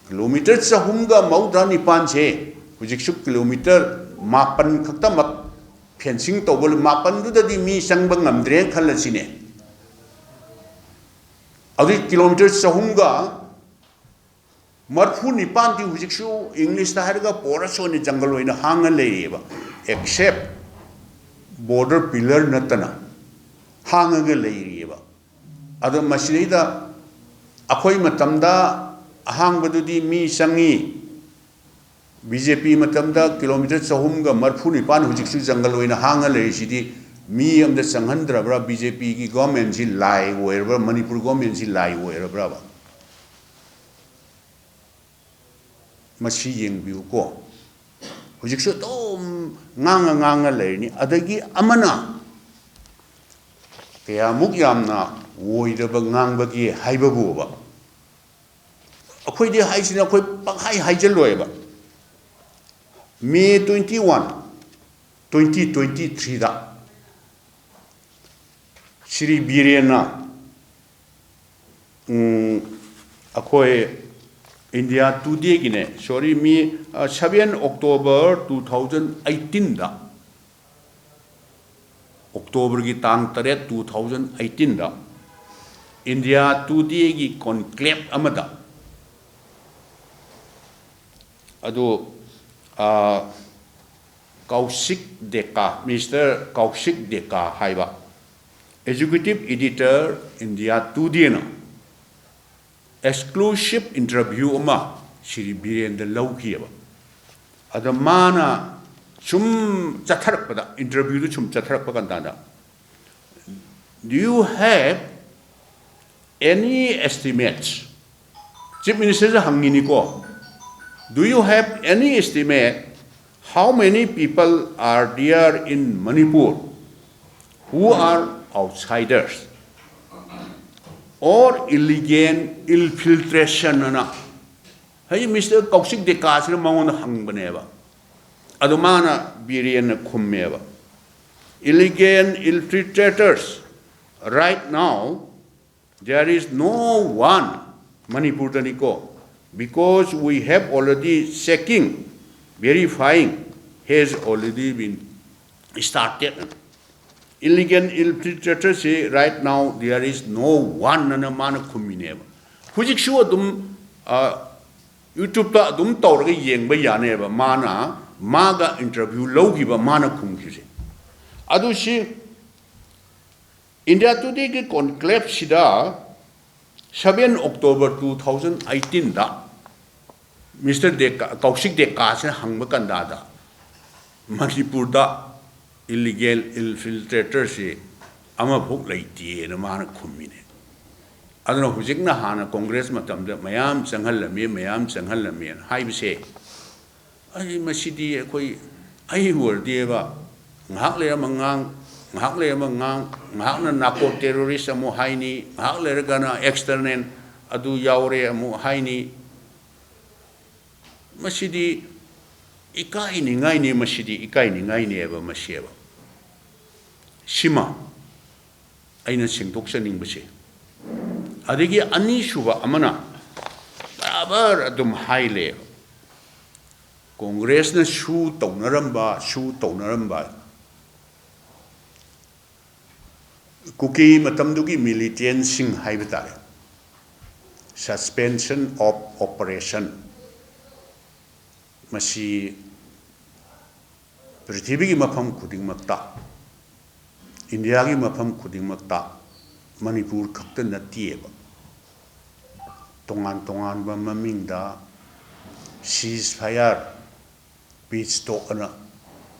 ꯀꯤꯂꯣꯃꯤꯇꯔ ꯆꯍꯨꯝꯒ ꯃꯧꯗ꯭ꯔꯥ ꯅꯤꯄꯥꯟꯁꯦ ꯍꯧꯖꯤꯛꯁꯨ ꯀꯤꯂꯣꯃꯤꯇꯔ ꯃꯥꯄꯟ ꯈꯛꯇꯃꯛ ꯐꯦꯟꯁꯤꯡ ꯇꯧꯕ, ꯃꯥꯄꯟꯗꯨꯗꯗꯤ ꯃꯤ ꯆꯪꯕ ꯉꯝꯗ꯭ꯔꯦꯅ ꯈꯜꯂꯁꯤꯅꯦ꯫ ꯑꯗꯨꯒꯤ ꯀꯤꯂꯣꯃꯤꯇꯔ ꯆꯍꯨꯝꯒ ꯃꯔꯐꯨ ꯅꯤꯄꯥꯟꯗꯤ ꯍꯧꯖꯤꯛꯁꯨ ꯏꯪꯂꯤꯁꯇ ꯍꯥꯏꯔꯒ ꯄꯣꯔꯁ ꯑꯣꯏꯅ ꯖꯪꯒꯜ ꯑꯣꯏꯅ ꯍꯥꯡꯉ ꯂꯩꯔꯤꯑꯕ, except border pillar ꯅꯠꯇꯅ ꯍꯥꯡꯉꯒ ꯂꯩꯔꯤꯑꯕ꯫ ꯑꯗꯣ ꯃꯁꯤꯗꯩꯗ ꯑꯩꯈꯣꯏ ꯃꯇꯝꯗ ꯑꯍꯥꯡꯕꯗꯨꯗꯤ ꯃꯤ ꯆꯪꯉꯤ, ꯕꯤ ꯖꯦ ꯄꯤ ꯃꯇꯝꯗ ꯀꯤꯂꯣꯃꯤꯇꯔ ꯆꯍꯨꯝꯒ ꯃꯔꯐꯨ ꯅꯤꯄꯥꯟ ꯍꯧꯖꯤꯛꯁꯨ ꯖꯪꯒꯜ ꯑꯣꯏꯅ ꯍꯥꯡꯉ ꯂꯩꯔꯤꯁꯤꯗꯤ ꯃꯤ ꯑꯝꯇ ꯆꯪꯍꯟꯗ꯭ꯔꯕ꯭ꯔꯥ? ꯕꯤ ꯖꯦ ꯄꯤꯒꯤ ꯒꯣꯔꯃꯦꯟꯁꯤ ꯂꯥꯏ ꯑꯣꯏꯔꯕ꯭ꯔꯥ? ꯃꯅꯤꯄꯨꯔ ꯒꯣꯔꯃꯦꯟꯁꯤ ꯂꯥꯏ ꯑꯣꯏꯔꯕ꯭ꯔꯕ? ꯃꯁꯤ ꯌꯦꯡꯕꯤꯌꯨꯀꯣ꯫ ꯍꯧꯖꯤꯛꯁꯨ ꯑꯗꯨꯝ ꯉꯥꯡꯉ ꯉꯥꯡꯉ ꯂꯩꯔꯅꯤ꯫ ꯑꯗꯒꯤ ꯑꯃꯅ ꯀꯌꯥꯃꯨꯛ ꯌꯥꯝꯅ ꯑꯣꯏꯗꯕ ꯉꯥꯡꯕꯒꯦ ꯍꯥꯏꯕꯕꯨꯕ, ꯑꯩꯈꯣꯏꯗꯤ ꯍꯥꯏꯁꯤꯅ ꯑꯩꯈꯣꯏ ꯄꯪꯍꯥꯏ ꯍꯥꯏꯖꯜꯂꯣꯏꯕ꯫ May twenty one, twenty twenty three ꯗ ꯁ꯭ꯔꯤ ꯕꯤꯔꯦꯟꯅ, ꯎꯝ, ꯑꯩꯈꯣꯏ ꯏꯟꯗꯤꯌꯥ ꯇꯨꯗꯦꯒꯤꯅꯦ, ꯁꯣꯔꯤ, ꯃꯤ, ꯑ, seven October two thousand eighteen ꯗ, ꯑꯣꯛꯇꯣꯕꯔꯒꯤ ꯇꯥꯡ ꯇꯔꯦꯠ, two thousand eighteen ꯗ ꯏꯟꯗꯤꯌꯥ ꯇꯨꯗꯦꯒꯤ conclave ꯑꯃꯗ ꯑꯗꯨ, ꯑ, ꯀꯧꯁꯤꯛ ꯗꯦꯀꯥ, ꯃꯤꯁꯇꯔ ꯀꯧꯁꯤꯛ ꯗꯦꯀꯥ ꯍꯥꯏꯕ executive editor ꯏꯟꯗꯤꯌꯥ ꯇꯨꯗꯦꯅ exclusive interview ꯑꯃ ꯁ꯭ꯔꯤ ꯕꯤꯔꯦꯟꯗ ꯂꯧꯈꯤꯑꯕ꯫ ꯑꯗ ꯃꯥꯅ ꯁꯨꯝ ꯆꯠꯊꯔꯛꯄꯗ, interview ꯗꯨ ꯁꯨꯝ ꯆꯠꯊꯔꯛꯄ ꯀꯥꯟꯗ, "Do you have any estimates?" Chief Minister the ꯍꯪꯉꯤꯅꯤꯀꯣ, "Do you have any estimate how many people are there in Manipur who are outsiders?" or illegal infiltration ꯑꯅ, ꯍꯧꯖꯤꯛ mister ꯀꯧꯁꯤꯛ ꯗꯦꯀꯥꯁꯤꯅ ꯃꯉꯣꯟꯗ ꯍꯪꯕꯅꯦꯕ꯫ ꯑꯗꯨ ꯃꯥꯅ, ꯕꯤꯔꯦꯟꯅ ꯈꯨꯝꯃꯦꯕ, "Illegal infiltrators, right now there is no one," ꯃꯅꯤꯄꯨꯔꯗꯅꯤꯀꯣ, "because we have already checking, verifying has already been started." Illegal infiltratorꯁꯤ right now there is no one ꯑꯅ ꯃꯥꯅ ꯈꯨꯝꯃꯤꯅꯦꯕ꯫ ꯍꯧꯖꯤꯛꯁꯨ ꯑꯗꯨꯝ, ꯑ, YouTubeꯇ ꯑꯗꯨꯝ ꯇꯧꯔꯒ ꯌꯦꯡꯕ ꯌꯥꯅꯦꯕ, ꯃꯥꯅ, ꯃꯥꯒ interview ꯂꯧꯈꯤꯕ, ꯃꯥꯅ ꯈꯨꯝꯈꯤꯕꯁꯦ꯫ ꯑꯗꯨ ꯁꯤ India Todayꯒꯤ conclaveꯁꯤꯗ seven October two thousand eighteenꯗ ꯃꯤꯁꯇꯔ ꯗꯦꯀꯥ, ꯀꯧꯁꯤꯛ ꯗꯦꯀꯥꯁꯤꯅ ꯍꯪꯕ ꯀꯟꯗꯥꯗ, "ꯃꯅꯤꯄꯨꯔꯗ illegal infiltratorꯁꯤ ꯑꯃꯐꯥꯎ ꯂꯩꯇꯦꯅ" ꯃꯥꯅ ꯈꯨꯝꯃꯤꯅꯦ꯫ ꯑꯗꯨꯅ ꯍꯧꯖꯤꯛꯅ, ꯍꯥꯟꯅ ꯀꯣꯡꯒ꯭ꯔꯦꯁ ꯃꯇꯝꯗ ꯃꯌꯥꯝ ꯆꯪꯍꯜꯂꯝꯃꯤ, ꯃꯌꯥꯝ ꯆꯪꯍꯜꯂꯝꯃꯤꯅ ꯍꯥꯏꯕꯁꯦ, ꯑꯩ, ꯃꯁꯤꯗꯤ ꯑꯩꯈꯣꯏ, ꯑꯩ ꯑꯣꯏꯔꯗꯤꯕ, ꯉꯥꯏꯍꯥꯛ ꯂꯩꯔ ꯑꯃ ꯉꯥꯡ, ꯉꯥꯏꯍꯥꯛ ꯂꯩꯔ ꯑꯃ ꯉꯥꯡ, ꯉꯥꯏꯍꯥꯛꯅ narco terrorist ꯑꯃꯨꯛ ꯍꯥꯏꯅꯤ, ꯉꯥꯏꯍꯥꯛ ꯂꯩꯔꯒꯅ external ꯑꯗꯨ ꯌꯥꯎꯔꯦ ꯑꯃꯨꯛ ꯍꯥꯏꯅꯤ꯫ ꯃꯁꯤꯗꯤ ꯏꯀꯥꯏꯅꯤꯡꯉꯥꯏꯅꯤ, ꯃꯁꯤꯗꯤ ꯏꯀꯥꯏꯅꯤꯡꯉꯥꯏꯅꯦꯕ, ꯃꯁꯤꯕ꯫ ꯁꯤꯃ ꯑꯩꯅ ꯁꯦꯡꯗꯣꯛꯆꯅꯤꯡꯕꯁꯦ꯫ ꯑꯗꯒꯤ ꯑꯅꯤꯁꯨꯕ ꯑꯃꯅ, ꯕꯔꯥꯕꯔ ꯑꯗꯨꯝ ꯍꯥꯏ ꯂꯩꯌꯦꯕ, ꯀꯣꯡꯒ꯭ꯔꯦꯁꯅ ꯁꯨ ꯇꯧꯅꯔꯝꯕ, ꯁꯨ ꯇꯧꯅꯔꯝꯕ, ꯀꯨꯀꯤ ꯃꯇꯝꯗꯨꯒꯤ militantꯁꯤꯡ ꯍꯥꯏꯕ ꯇꯥꯔꯦ, suspension of operation, ꯃꯁꯤ ꯄ꯭ꯔꯤꯊꯤꯕꯤꯒꯤ ꯃꯐꯝ ꯈꯨꯗꯤꯡꯃꯛꯇ, ꯏꯟꯗꯤꯌꯥꯒꯤ ꯃꯐꯝ ꯈꯨꯗꯤꯡꯃꯛꯇ, ꯃꯅꯤꯄꯨꯔ ꯈꯛꯇ ꯅꯠꯇꯦꯕ, ꯇꯣꯉꯥꯟ ꯇꯣꯉꯥꯟꯕ ꯃꯃꯤꯡꯗ ceasefire, peace talk ꯑꯅ,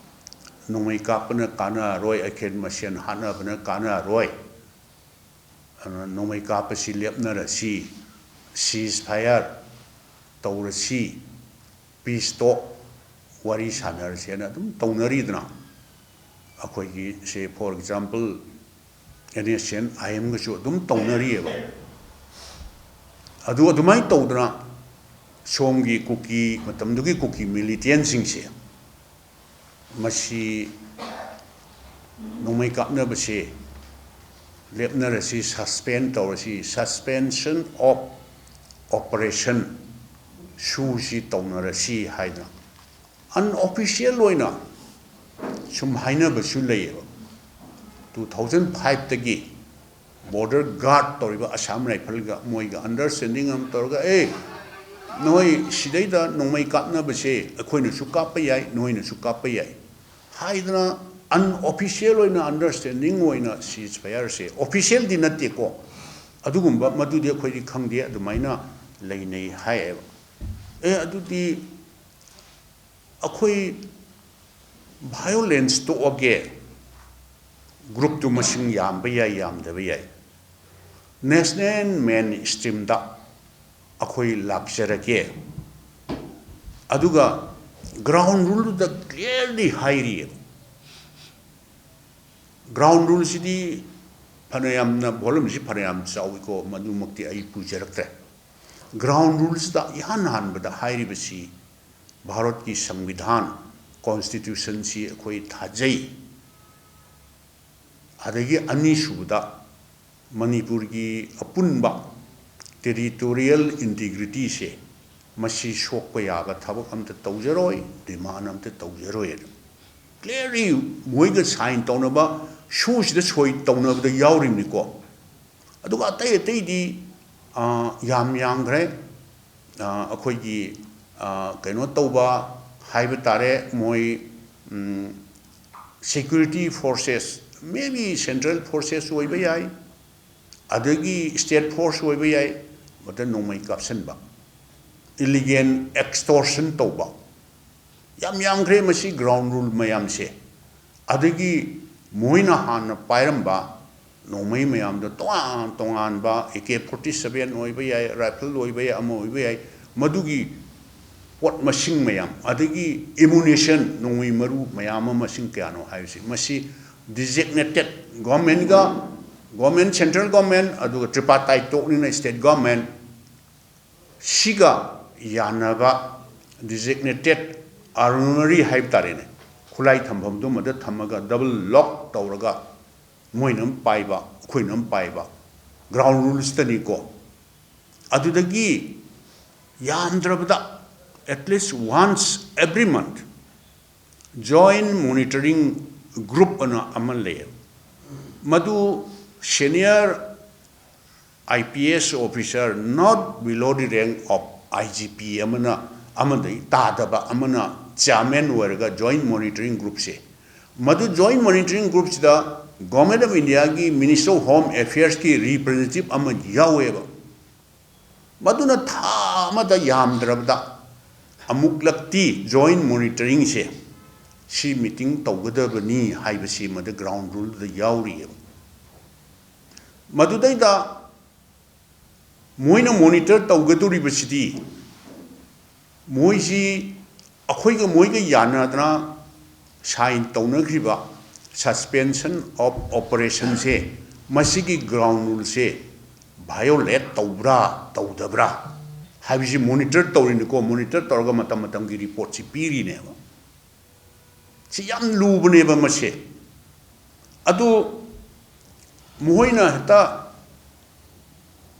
ꯅꯣꯡꯃꯩ ꯀꯥꯞꯄꯅ ꯀꯥꯟꯅꯔꯣꯏ, ꯑꯈꯦꯟ ꯃꯁꯦꯟ ꯍꯥꯠꯅꯕꯅ ꯀꯥꯟꯅꯔꯣꯏ, ꯑꯗꯨꯅ ꯅꯣꯡꯃꯩ ꯀꯥꯞꯄꯁꯤ ꯂꯦꯞꯅꯔꯁꯤ, ceasefire ꯇꯧꯔꯁꯤ, peace talk, ꯋꯥꯔꯤ ꯁꯥꯟꯅꯔꯁꯦꯅ ꯑꯗꯨꯝ ꯇꯧꯅꯔꯤꯗꯅ꯫ ꯑꯩꯈꯣꯏꯒꯤ say, for example, N S N I ꯑꯦꯝꯒꯁꯨ ꯑꯗꯨꯝ ꯇꯧꯅꯔꯤꯑꯕ꯫ ꯑꯗꯨ ꯑꯗꯨꯃꯥꯏꯅ ꯇꯧꯗꯅ ꯁꯣꯝꯒꯤ ꯀꯨꯀꯤ, ꯃꯇꯝꯗꯨꯒꯤ ꯀꯨꯀꯤ ꯃꯤꯂꯤꯇꯦꯟꯁꯤꯡꯁꯦ, ꯃꯁꯤ ꯅꯣꯡꯃꯩ ꯀꯥꯞꯅꯕꯁꯦ ꯂꯦꯞꯅꯔꯁꯤ, ꯁꯁꯄꯦꯟ ꯇꯧꯔꯁꯤ, suspension of operation ꯁꯨꯁꯤ ꯇꯧꯅꯔꯁꯤ ꯍꯥꯏꯗꯅ ꯑꯟꯑꯣꯐꯤꯁꯤꯌꯦꯜ ꯑꯣꯏꯅ ꯁꯨꯝ ꯍꯥꯏꯅꯕꯁꯨ ꯂꯩꯌꯦꯕ꯫ ꯇꯨ ꯊꯥꯎꯖꯟ ꯐꯥꯏꯚꯇꯒꯤ ꯕꯣꯔꯗꯔ ꯒꯥꯔꯗ ꯇꯧꯔꯤꯕ ꯑꯁꯥꯝ ꯔꯥꯏꯐꯜꯒ ꯃꯣꯏꯒ ꯑꯟꯗꯔꯁ꯭ꯇꯦꯟꯗꯤꯡ ꯑꯃ ꯇꯧꯔꯒ, "ꯑꯦ, ꯅꯣꯏ ꯁꯤꯗꯩꯗ ꯅꯣꯡꯃꯩ ꯀꯥꯞꯅꯕꯁꯦ ꯑꯩꯈꯣꯏꯅꯁꯨ ꯀꯥꯞꯄ ꯌꯥꯏ, ꯅꯣꯏꯅꯁꯨ ꯀꯥꯞꯄ ꯌꯥꯏ" ꯍꯥꯏꯗꯅ ꯑꯟꯑꯣꯐꯤꯁꯤꯌꯦꯜ ꯑꯣꯏꯅ ꯑꯟꯗꯔꯁ꯭ꯇꯦꯟꯗꯤꯡ ꯑꯣꯏꯅ ꯁꯤꯖ ꯐꯌꯥꯔꯁꯦ, ꯑꯣꯐꯤꯁꯤꯌꯦꯜꯗꯤ ꯅꯠꯇꯦꯀꯣ, ꯑꯗꯨꯒꯨꯝꯕ, ꯃꯗꯨꯗꯤ ꯑꯩꯈꯣꯏꯗꯤ ꯈꯪꯗꯦ, ꯑꯗꯨꯃꯥꯏꯅ ꯂꯩꯅꯩ ꯍꯥꯏꯌꯦꯕ꯫ ꯑꯦ, ꯑꯗꯨꯗꯤ ꯑꯩꯈꯣꯏ ꯚꯥꯏꯑꯣꯂꯦꯟꯁ ꯇꯣꯛꯑꯒꯦ, ꯒ꯭ꯔꯨꯞꯇꯨ ꯃꯁꯤꯡ ꯌꯥꯝꯕ ꯌꯥꯏ, ꯌꯥꯝꯗꯕ ꯌꯥꯏ, ꯅꯦꯁꯅꯦꯜ ꯃꯦꯟ ꯁ꯭ꯇ꯭ꯔꯤꯝꯗ ꯑꯩꯈꯣꯏ ꯂꯥꯛꯆꯔꯒꯦ꯫ ꯑꯗꯨꯒ ꯒ꯭ꯔꯥꯎꯟ ꯔꯨꯜꯗꯨꯗ ꯀ꯭ꯂꯤꯌꯔꯂꯤ ꯍꯥꯏꯔꯤꯑꯕ꯫ ꯒ꯭ꯔꯥꯎꯟ ꯔꯨꯜꯁꯤꯗꯤ ꯐꯅꯌꯥꯝꯅ, ꯚꯣꯂꯨꯝꯁꯤ ꯐꯅꯌꯥꯝ ꯆꯥꯎꯏꯀꯣ, ꯃꯗꯨꯃꯛꯇꯤ ꯑꯩ ꯄꯨꯖꯔꯛꯇ꯭ꯔꯦ꯫ ꯒ꯭ꯔꯥꯎꯟ ꯔꯨꯜꯁꯤꯗ ꯏꯍꯥꯟ ꯍꯥꯟꯕꯗ ꯍꯥꯏꯔꯤꯕꯁꯤ ꯚꯥꯔꯠꯀꯤ ꯁꯪꯕꯤꯙꯥꯟ, ꯀꯣꯟꯁꯇꯤꯇ꯭ꯌꯨꯁꯟꯁꯤ ꯑꯩꯈꯣꯏ ꯊꯥꯖꯩ꯫ ꯑꯗꯒꯤ ꯑꯅꯤꯁꯨꯕꯗ, ꯃꯅꯤꯄꯨꯔꯒꯤ ꯑꯄꯨꯟꯕ ꯇꯦꯔꯤꯇꯣꯔꯤꯌꯦꯜ ꯏꯟꯇꯤꯒ꯭ꯔꯤꯇꯤꯁꯦ, ꯃꯁꯤ ꯁꯣꯛꯄ ꯌꯥꯕ ꯊꯕꯛ ꯑꯝꯇ ꯇꯧꯖꯔꯣꯏ, ꯗꯤꯃꯥꯟ ꯑꯝꯇ ꯇꯧꯖꯔꯣꯏ꯫ ꯀ꯭ꯂꯤꯌꯔꯂꯤ ꯃꯣꯏꯒ ꯁꯥꯏꯟ ꯇꯧꯅꯕ, ꯁꯨꯁꯤꯗ ꯁꯣꯏ ꯇꯧꯅꯕꯗ ꯌꯥꯎꯔꯤꯕꯅꯤꯀꯣ꯫ ꯑꯗꯨꯒ ꯑꯇꯩ ꯑꯇꯩꯗꯤ, ꯑ, ꯌꯥꯝ ꯌꯥꯝꯈ꯭ꯔꯦ꯫ ꯑ, ꯑꯩꯈꯣꯏꯒꯤ, ꯑ, ꯀꯩꯅꯣ ꯇꯧꯕ ꯍꯥꯏꯕ ꯇꯥꯔꯦ, ꯃꯣꯏ, ꯎꯝ, security forces, maybe central forces ꯑꯣꯏꯕ ꯌꯥꯏ, ꯑꯗꯒꯤ state force ꯑꯣꯏꯕ ꯌꯥꯏ, ꯃꯗ ꯅꯣꯡꯃꯩ ꯀꯥꯞꯁꯤꯟꯕ, illegal extortion ꯇꯧꯕ, ꯌꯥꯝ ꯌꯥꯝꯈ꯭ꯔꯦ ꯃꯁꯤ ꯒ꯭ꯔꯥꯎꯟ ꯔꯨꯜ ꯃꯌꯥꯝꯁꯦ꯫ ꯑꯗꯒꯤ ꯃꯣꯏꯅ ꯍꯥꯟꯅ ꯄꯥꯏꯔꯝꯕ ꯅꯣꯡꯃꯩ ꯃꯌꯥꯝꯗꯣ ꯇꯣꯉꯥꯟ ꯇꯣꯉꯥꯟꯕ, ꯑꯦ ꯀꯦ ꯐꯣꯔꯇꯤ ꯁꯚꯦꯟ ꯑꯣꯏꯕ ꯌꯥꯏ, ꯔꯥꯏꯐꯜ ꯑꯣꯏꯕ ꯌꯥꯏ, ꯑꯃ ꯑꯣꯏꯕ ꯌꯥꯏ, ꯃꯗꯨꯒꯤ ꯄꯣꯠ ꯃꯁꯤꯡ ꯃꯌꯥꯝ, ꯑꯗꯒꯤ ꯑꯦꯃꯨꯅꯤꯁꯟ, ꯅꯣꯡꯃꯩ ꯃꯔꯨ ꯃꯌꯥꯝ ꯑꯃ ꯃꯁꯤꯡ ꯀꯌꯥꯅꯣ ꯍꯥꯏꯕꯁꯤ, ꯃꯁꯤ ꯗꯤꯖꯤꯒꯅꯦꯇꯦꯠ ꯒꯣꯔꯃꯦꯟꯒ ꯒꯣꯔꯃꯦꯟ, ꯁꯦꯟꯇ꯭ꯔꯦꯜ ꯒꯣꯔꯃꯦꯟ, ꯑꯗꯨꯒ tripartite talkꯅꯤꯅ ꯁ꯭ꯇꯦꯠ ꯒꯣꯔꯃꯦꯟ, ꯁꯤꯒ ꯌꯥꯅꯕ designated armoury ꯍꯥꯏꯕ ꯇꯥꯔꯦꯅꯦ, ꯈꯨꯠꯂꯥꯏ ꯊꯝꯐꯝꯗꯨꯃꯗ ꯊꯝꯃꯒ double lock ꯇꯧꯔꯒ ꯃꯣꯏꯅ ꯑꯃ ꯄꯥꯏꯕ, ꯑꯩꯈꯣꯏꯅ ꯑꯃ ꯄꯥꯏꯕ, ground ruleꯁꯇꯅꯤꯀꯣ꯫ ꯑꯗꯨꯗꯒꯤ ꯌꯥꯝꯗ꯭ꯔꯕꯗ at least once every month joint monitoring group ꯑꯅ ꯑꯃ ꯂꯩꯌꯦꯕ꯫ ꯃꯗꯨ senior I P S officer not below the rank of I G P ꯑꯃꯅ, ꯑꯃꯗꯒꯤ ꯇꯥꯗꯕ ꯑꯃꯅ chairman ꯑꯣꯏꯔꯒ joint monitoring groupꯁꯦ, ꯃꯗꯨ joint monitoring groupꯁꯤꯗ Government of Indiaꯒꯤ Ministry of Home Affairsꯀꯤ representative ꯑꯃ ꯌꯥꯎꯋꯦꯕ꯫ ꯃꯗꯨꯅ ꯊꯥ ꯑꯃꯗ ꯌꯥꯝꯗ꯭ꯔꯕꯗ ꯑꯃꯨꯛꯂꯛꯇꯤ joint monitoringꯁꯦ ꯁꯤ meeting ꯇꯧꯒꯗꯕꯅꯤ ꯍꯥꯏꯕꯁꯤ ꯃꯗꯨ ground ruleꯗ ꯌꯥꯎꯔꯤꯑꯕ꯫ ꯃꯗꯨꯗꯩꯗ ꯃꯣꯏꯅ monitor ꯇꯧꯒꯗꯧꯔꯤꯕꯁꯤꯗꯤ ꯃꯣꯏꯁꯤ ꯑꯩꯈꯣꯏꯒ ꯃꯣꯏꯒ ꯌꯥꯅꯗꯅ sign ꯇꯧꯅꯈ꯭ꯔꯤꯕ suspension of operationꯁꯦ, ꯃꯁꯤꯒꯤ ground ruleꯁꯦ violate ꯇꯧꯕ꯭ꯔꯥ ꯇꯧꯗꯕ꯭ꯔꯥ ꯍꯥꯏꯕꯁꯤ monitor ꯇꯧꯔꯤꯅꯤꯀꯣ꯫ Monitor ꯇꯧꯔꯒ ꯃꯇꯝ ꯃꯇꯝꯒꯤ reportꯁꯤ ꯄꯤꯔꯤꯅꯦꯕ꯫ ꯁꯤ ꯌꯥꯝ ꯂꯨꯕꯅꯦꯕ ꯃꯁꯦ꯫ ꯑꯗꯨ ꯃꯈꯣꯏꯅ ꯍꯦꯛꯇ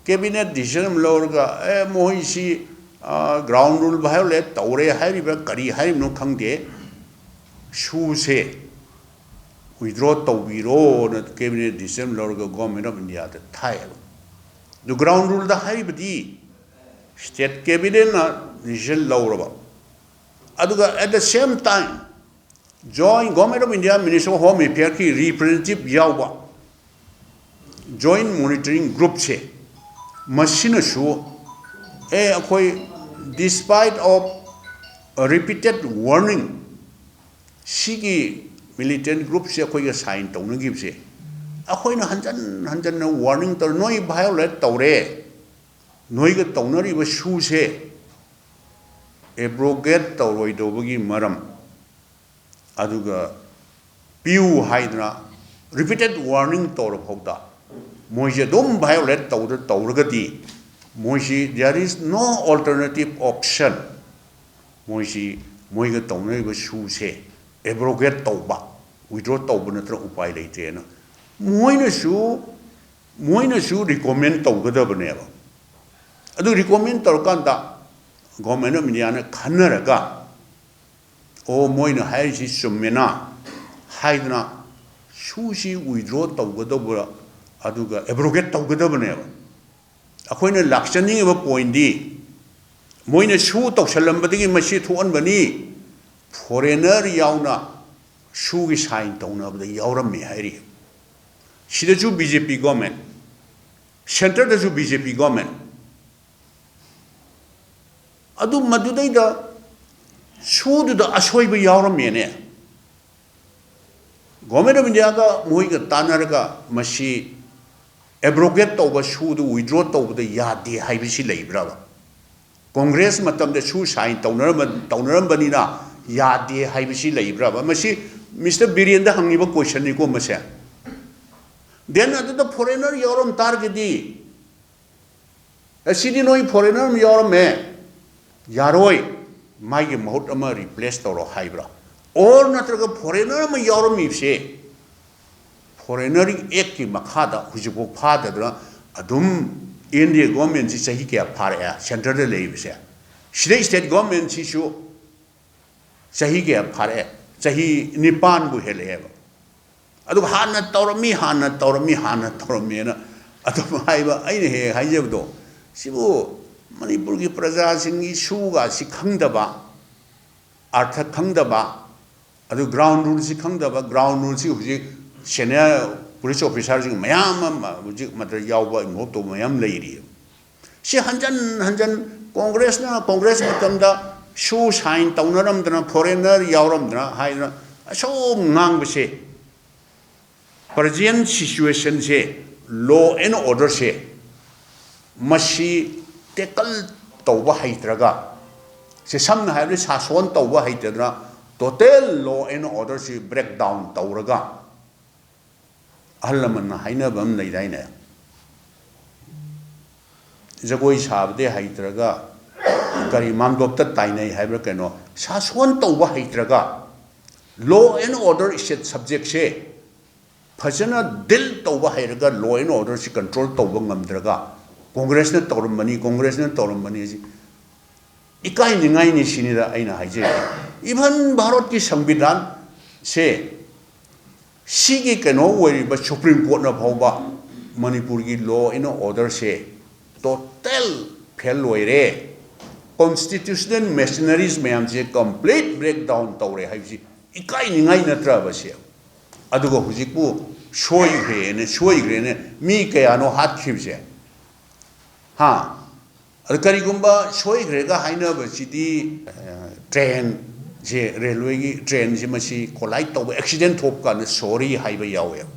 cabinet decision ꯑꯃ ꯂꯧꯔꯒ, ꯑꯦ, ꯃꯈꯣꯏꯁꯤ, ꯑ, ground rule violate ꯇꯧꯔꯦ ꯍꯥꯏꯔꯤꯕ꯭ꯔꯥ, ꯀꯔꯤ ꯍꯥꯏꯔꯤꯕꯅꯣ ꯈꯪꯗꯦ, ꯁꯨꯁꯦ withdraw ꯇꯧꯕꯤꯔꯣꯅ cabinet decision ꯂꯧꯔꯒ Government of Indiaꯗ ꯊꯥꯏꯑꯕ꯫ ꯑꯗꯨ ground ruleꯗ ꯍꯥꯏꯔꯤꯕꯗꯤ state cabinetꯅ decision ꯂꯧꯔꯕ, ꯑꯗꯨꯒ at the same time joint Government of India Ministry of Home Affairsꯀꯤ representative ꯌꯥꯎꯕ joint monitoring groupꯁꯦ, ꯃꯁꯤꯅꯁꯨ, ꯑꯦ, ꯑꯩꯈꯣꯏ despite of repeated warning, ꯁꯤꯒꯤ militant groupꯁꯦ ꯑꯩꯈꯣꯏꯒ sign ꯇꯧꯅꯈꯤꯕꯁꯦ, ꯑꯩꯈꯣꯏꯅ ꯍꯟꯖꯟ ꯍꯟꯖꯟꯅ warning ꯇꯧꯔꯦ, "ꯅꯣꯏ violate ꯇꯧꯔꯦ, ꯅꯣꯏꯒ ꯇꯧꯅꯔꯤꯕ ꯁꯨꯁꯦ abrogate ꯇꯧꯔꯣꯏꯗꯧꯕꯒꯤ ꯃꯔꯝ, ꯑꯗꯨꯒ ꯄꯤꯌꯨ ꯍꯥꯏꯗꯅ repeated warning ꯇꯧꯔ ꯐꯥꯎꯗ ꯃꯣꯏꯁꯦ ꯑꯗꯨꯝ violate ꯇꯧꯗ ꯇꯧꯔꯒꯗꯤ, ꯃꯣꯏꯁꯤ there is no alternative option, ꯃꯣꯏꯁꯤ, ꯃꯣꯏꯒ ꯇꯧꯅꯔꯤꯕ ꯁꯨꯁꯦ abrogate ꯇꯧꯕ, withdraw ꯇꯧꯕ ꯅꯠꯇꯅ ꯎꯄꯥꯏ ꯂꯩꯇꯦꯅ ꯃꯣꯏꯅꯁꯨ, ꯃꯣꯏꯅꯁꯨ recommend ꯇꯧꯒꯗꯕꯅꯦꯕ꯫ ꯑꯗꯨ recommend ꯇꯧꯔꯀꯥꯟꯗ Government of Indiaꯅ ꯈꯟꯅꯔꯒ, "ꯑꯣ, ꯃꯣꯏꯅ ꯍꯥꯏꯔꯤꯁꯤ ꯆꯨꯝꯃꯦꯅ" ꯍꯥꯏꯗꯅ ꯁꯨꯁꯤ withdraw ꯇꯧꯒꯗꯧꯕ, ꯑꯗꯨꯒ abrogate ꯇꯧꯒꯗꯕꯅꯦꯕ꯫ ꯑꯩꯈꯣꯏꯅ ꯂꯥꯛꯆꯅꯤꯡꯉꯤꯕ pointꯗꯤ, ꯃꯣꯏꯅ ꯁꯨ ꯇꯧꯁꯜꯂꯝꯕꯗꯒꯤ ꯃꯁꯤ ꯊꯣꯛꯍꯟꯕꯅꯤ, foreigner ꯌꯥꯎꯅ ꯁꯨꯒꯤ sign ꯇꯧꯅꯕꯗ ꯌꯥꯎꯔꯝꯃꯤ ꯍꯥꯏꯔꯤ꯫ ꯁꯤꯗꯁꯨ BJP government, centreꯗꯁꯨ BJP government꯫ ꯑꯗꯨ ꯃꯗꯨꯗꯩꯗ ꯁꯨꯗꯨꯗ ꯑꯁꯣꯏꯕ ꯌꯥꯎꯔꯝꯃꯦꯅꯦ꯫ Government of Indiaꯒ ꯃꯣꯏꯒ ꯇꯥꯟꯅꯔꯒ ꯃꯁꯤ abrogate ꯇꯧꯕ, ꯁꯨꯗꯨ withdraw ꯇꯧꯕꯗ ꯌꯥꯗꯦ ꯍꯥꯏꯕꯁꯤ ꯂꯩꯕ꯭ꯔꯕ? Congress ꯃꯇꯝꯗ ꯁꯨ sign ꯇꯧꯅꯔꯝꯕ, ꯇꯧꯅꯔꯝꯕꯅꯤꯅ ꯌꯥꯗꯦ ꯍꯥꯏꯕꯁꯤ ꯂꯩꯕ꯭ꯔꯕ? ꯃꯁꯤ Mister ꯕꯤꯔꯦꯟꯗ ꯍꯪꯉꯤꯕ questionꯅꯤꯀꯣ ꯃꯁꯦ꯫ Then ꯑꯗꯨꯗ foreigner ꯌꯥꯎꯔꯝ ꯇꯥꯔꯒꯗꯤ, ꯑꯁꯤꯗꯤ ꯅꯣꯏ foreigner ꯑꯃ ꯌꯥꯎꯔꯝꯃꯦ, ꯌꯥꯔꯣꯏ, ꯃꯥꯒꯤ ꯃꯍꯨꯠ ꯑꯃ replace ꯇꯧꯔꯣ ꯍꯥꯏꯕ꯭ꯔꯥ? Or ꯅꯠꯇ꯭ꯔꯒ foreigner ꯑꯃ ꯌꯥꯎꯔꯝꯃꯤꯕꯁꯦ foreigner actꯀꯤ ꯃꯈꯥꯗ ꯍꯧꯖꯤꯛꯐꯥꯎ ꯐꯥꯗꯗꯅ ꯑꯗꯨꯝ India governmentꯁꯤ ꯆꯍꯤ ꯀꯌꯥ ꯐꯥꯔꯛꯑꯦ centreꯗ ꯂꯩꯔꯤꯕꯁꯦ? ꯁꯤꯗ state governmentꯁꯤꯁꯨ ꯆꯍꯤ ꯀꯌꯥ ꯐꯥꯔꯛꯑꯦ? ꯆꯍꯤ ꯅꯤꯄꯥꯟꯕꯨ ꯍꯦꯜꯂꯛꯑꯦꯕ꯫ ꯑꯗꯨꯒ ꯍꯥꯟꯅ ꯇꯧꯔꯝꯃꯤ, ꯍꯥꯟꯅ ꯇꯧꯔꯝꯃꯤ, ꯍꯥꯟꯅ ꯇꯧꯔꯝꯃꯤꯅ ꯑꯗꯨꯝ ꯍꯥꯏꯕ, ꯑꯩꯅ ꯍꯦꯛ ꯍꯦꯛ ꯍꯥꯏꯖꯕꯗꯣ, ꯁꯤꯕꯨ ꯃꯅꯤꯄꯨꯔꯒꯤ ꯄ꯭ꯔꯖꯥꯁꯤꯡꯒꯤ ꯁꯨꯒꯁꯤ ꯈꯪꯗꯕ, ꯑꯔꯊ ꯈꯪꯗꯕ, ꯑꯗꯨ ground ruleꯁꯤ ꯈꯪꯗꯕ, ground ruleꯁꯤ ꯍꯧꯖꯤꯛ senior police officerꯁꯤꯡ ꯃꯌꯥꯝ ꯑꯃ ꯍꯧꯖꯤꯛ ꯃꯗꯨꯗ ꯌꯥꯎꯕ, involve ꯇꯧꯕ ꯃꯌꯥꯝ ꯂꯩꯔꯤꯑꯕ꯫ ꯁꯤ ꯍꯟꯖꯟ ꯍꯟꯖꯟ Congressꯅ, Congress ꯃꯇꯝꯗ ꯁꯨ sign ꯇꯧꯅꯔꯝꯗꯅ, foreigner ꯌꯥꯎꯔꯝꯗꯅ ꯍꯥꯏꯗꯅ ꯑꯁꯨꯝ ꯉꯥꯡꯕꯁꯦ, present situationꯁꯦ, law and orderꯁꯦ ꯃꯁꯤ tackle ꯇꯧꯕ ꯍꯩꯇ꯭ꯔꯒ, ꯁꯦ ꯁꯝꯅ ꯍꯥꯏꯔꯕꯗ ꯁꯥꯁꯣꯟ ꯇꯧꯕ ꯍꯩꯇꯗꯅ total law and orderꯁꯤ breakdown ꯇꯧꯔꯒ, ꯑꯍꯜ ꯂꯃꯟꯅ ꯍꯥꯏꯅꯕ ꯑꯃ ꯂꯩꯗꯥꯏꯅꯦ, ꯖꯒꯣꯏ ꯁꯥꯕꯗꯤ ꯍꯩꯇ꯭ꯔꯒ ꯀꯔꯤ ꯃꯥꯡꯗꯣꯞꯇ ꯇꯥꯏꯅꯩ ꯍꯥꯏꯕ꯭ꯔꯥ ꯀꯩꯅꯣ, ꯁꯥꯁꯣꯟ ꯇꯧꯕ ꯍꯩꯇ꯭ꯔꯒ, law and order say subject ꯁꯦ ꯐꯖꯅ deal ꯇꯧꯕ ꯍꯩꯔꯒ law and order ꯁꯤ control ꯇꯧꯕ ꯉꯝꯗ꯭ꯔꯒ, ꯀꯣꯡꯒ꯭ꯔꯦꯁꯅ ꯇꯧꯔꯝꯕꯅꯤ, ꯀꯣꯡꯒ꯭ꯔꯦꯁꯅ ꯇꯧꯔꯝꯕꯅꯤ ꯍꯥꯏꯁꯤ ꯏꯀꯥꯏꯅꯤꯡꯉꯥꯏꯅꯤ ꯁꯤꯅꯤꯗ ꯑꯩꯅ ꯍꯥꯏꯖꯔꯤꯁꯦ꯫ Even ꯚꯥꯔꯠꯀꯤ ꯁꯪꯕꯤꯙꯥꯟꯁꯦ, ꯁꯤꯒꯤ ꯀꯩꯅꯣ ꯑꯣꯏꯔꯤꯕ Supreme Court ꯅ ꯐꯥꯎꯕ ꯃꯅꯤꯄꯨꯔꯒꯤ law and order say total fail ꯑꯣꯏꯔꯦ, constitutional machineries ꯃꯌꯥꯝꯁꯦ complete breakdown ꯇꯧꯔꯦ ꯍꯥꯏꯕꯁꯤ ꯏꯀꯥꯏꯅꯤꯡꯉꯥꯏ ꯅꯠꯇ꯭ꯔꯕ ꯁꯦ? ꯑꯗꯨꯒ ꯍꯧꯖꯤꯛꯄꯨ ꯁꯣꯏꯈ꯭ꯔꯦꯅ, ꯁꯣꯏꯈ꯭ꯔꯦꯅ ꯃꯤ ꯀꯌꯥꯅꯣ ꯍꯥꯠꯈꯤꯕꯁꯦ? ꯍꯥ? ꯑꯗ ꯀꯔꯤꯒꯨꯝꯕ ꯁꯣꯏꯈ꯭ꯔꯦꯒ ꯍꯥꯏꯅꯕꯁꯤꯗꯤ, ꯑ, train ꯁꯦ, railway ꯒꯤ train ꯁꯦ ꯃꯁꯤ collide ꯇꯧꯕ, accident ꯊꯣꯛꯄ ꯀꯥꯟꯗ sorry ꯍꯥꯏꯕ ꯌꯥꯎꯋꯦꯕ꯫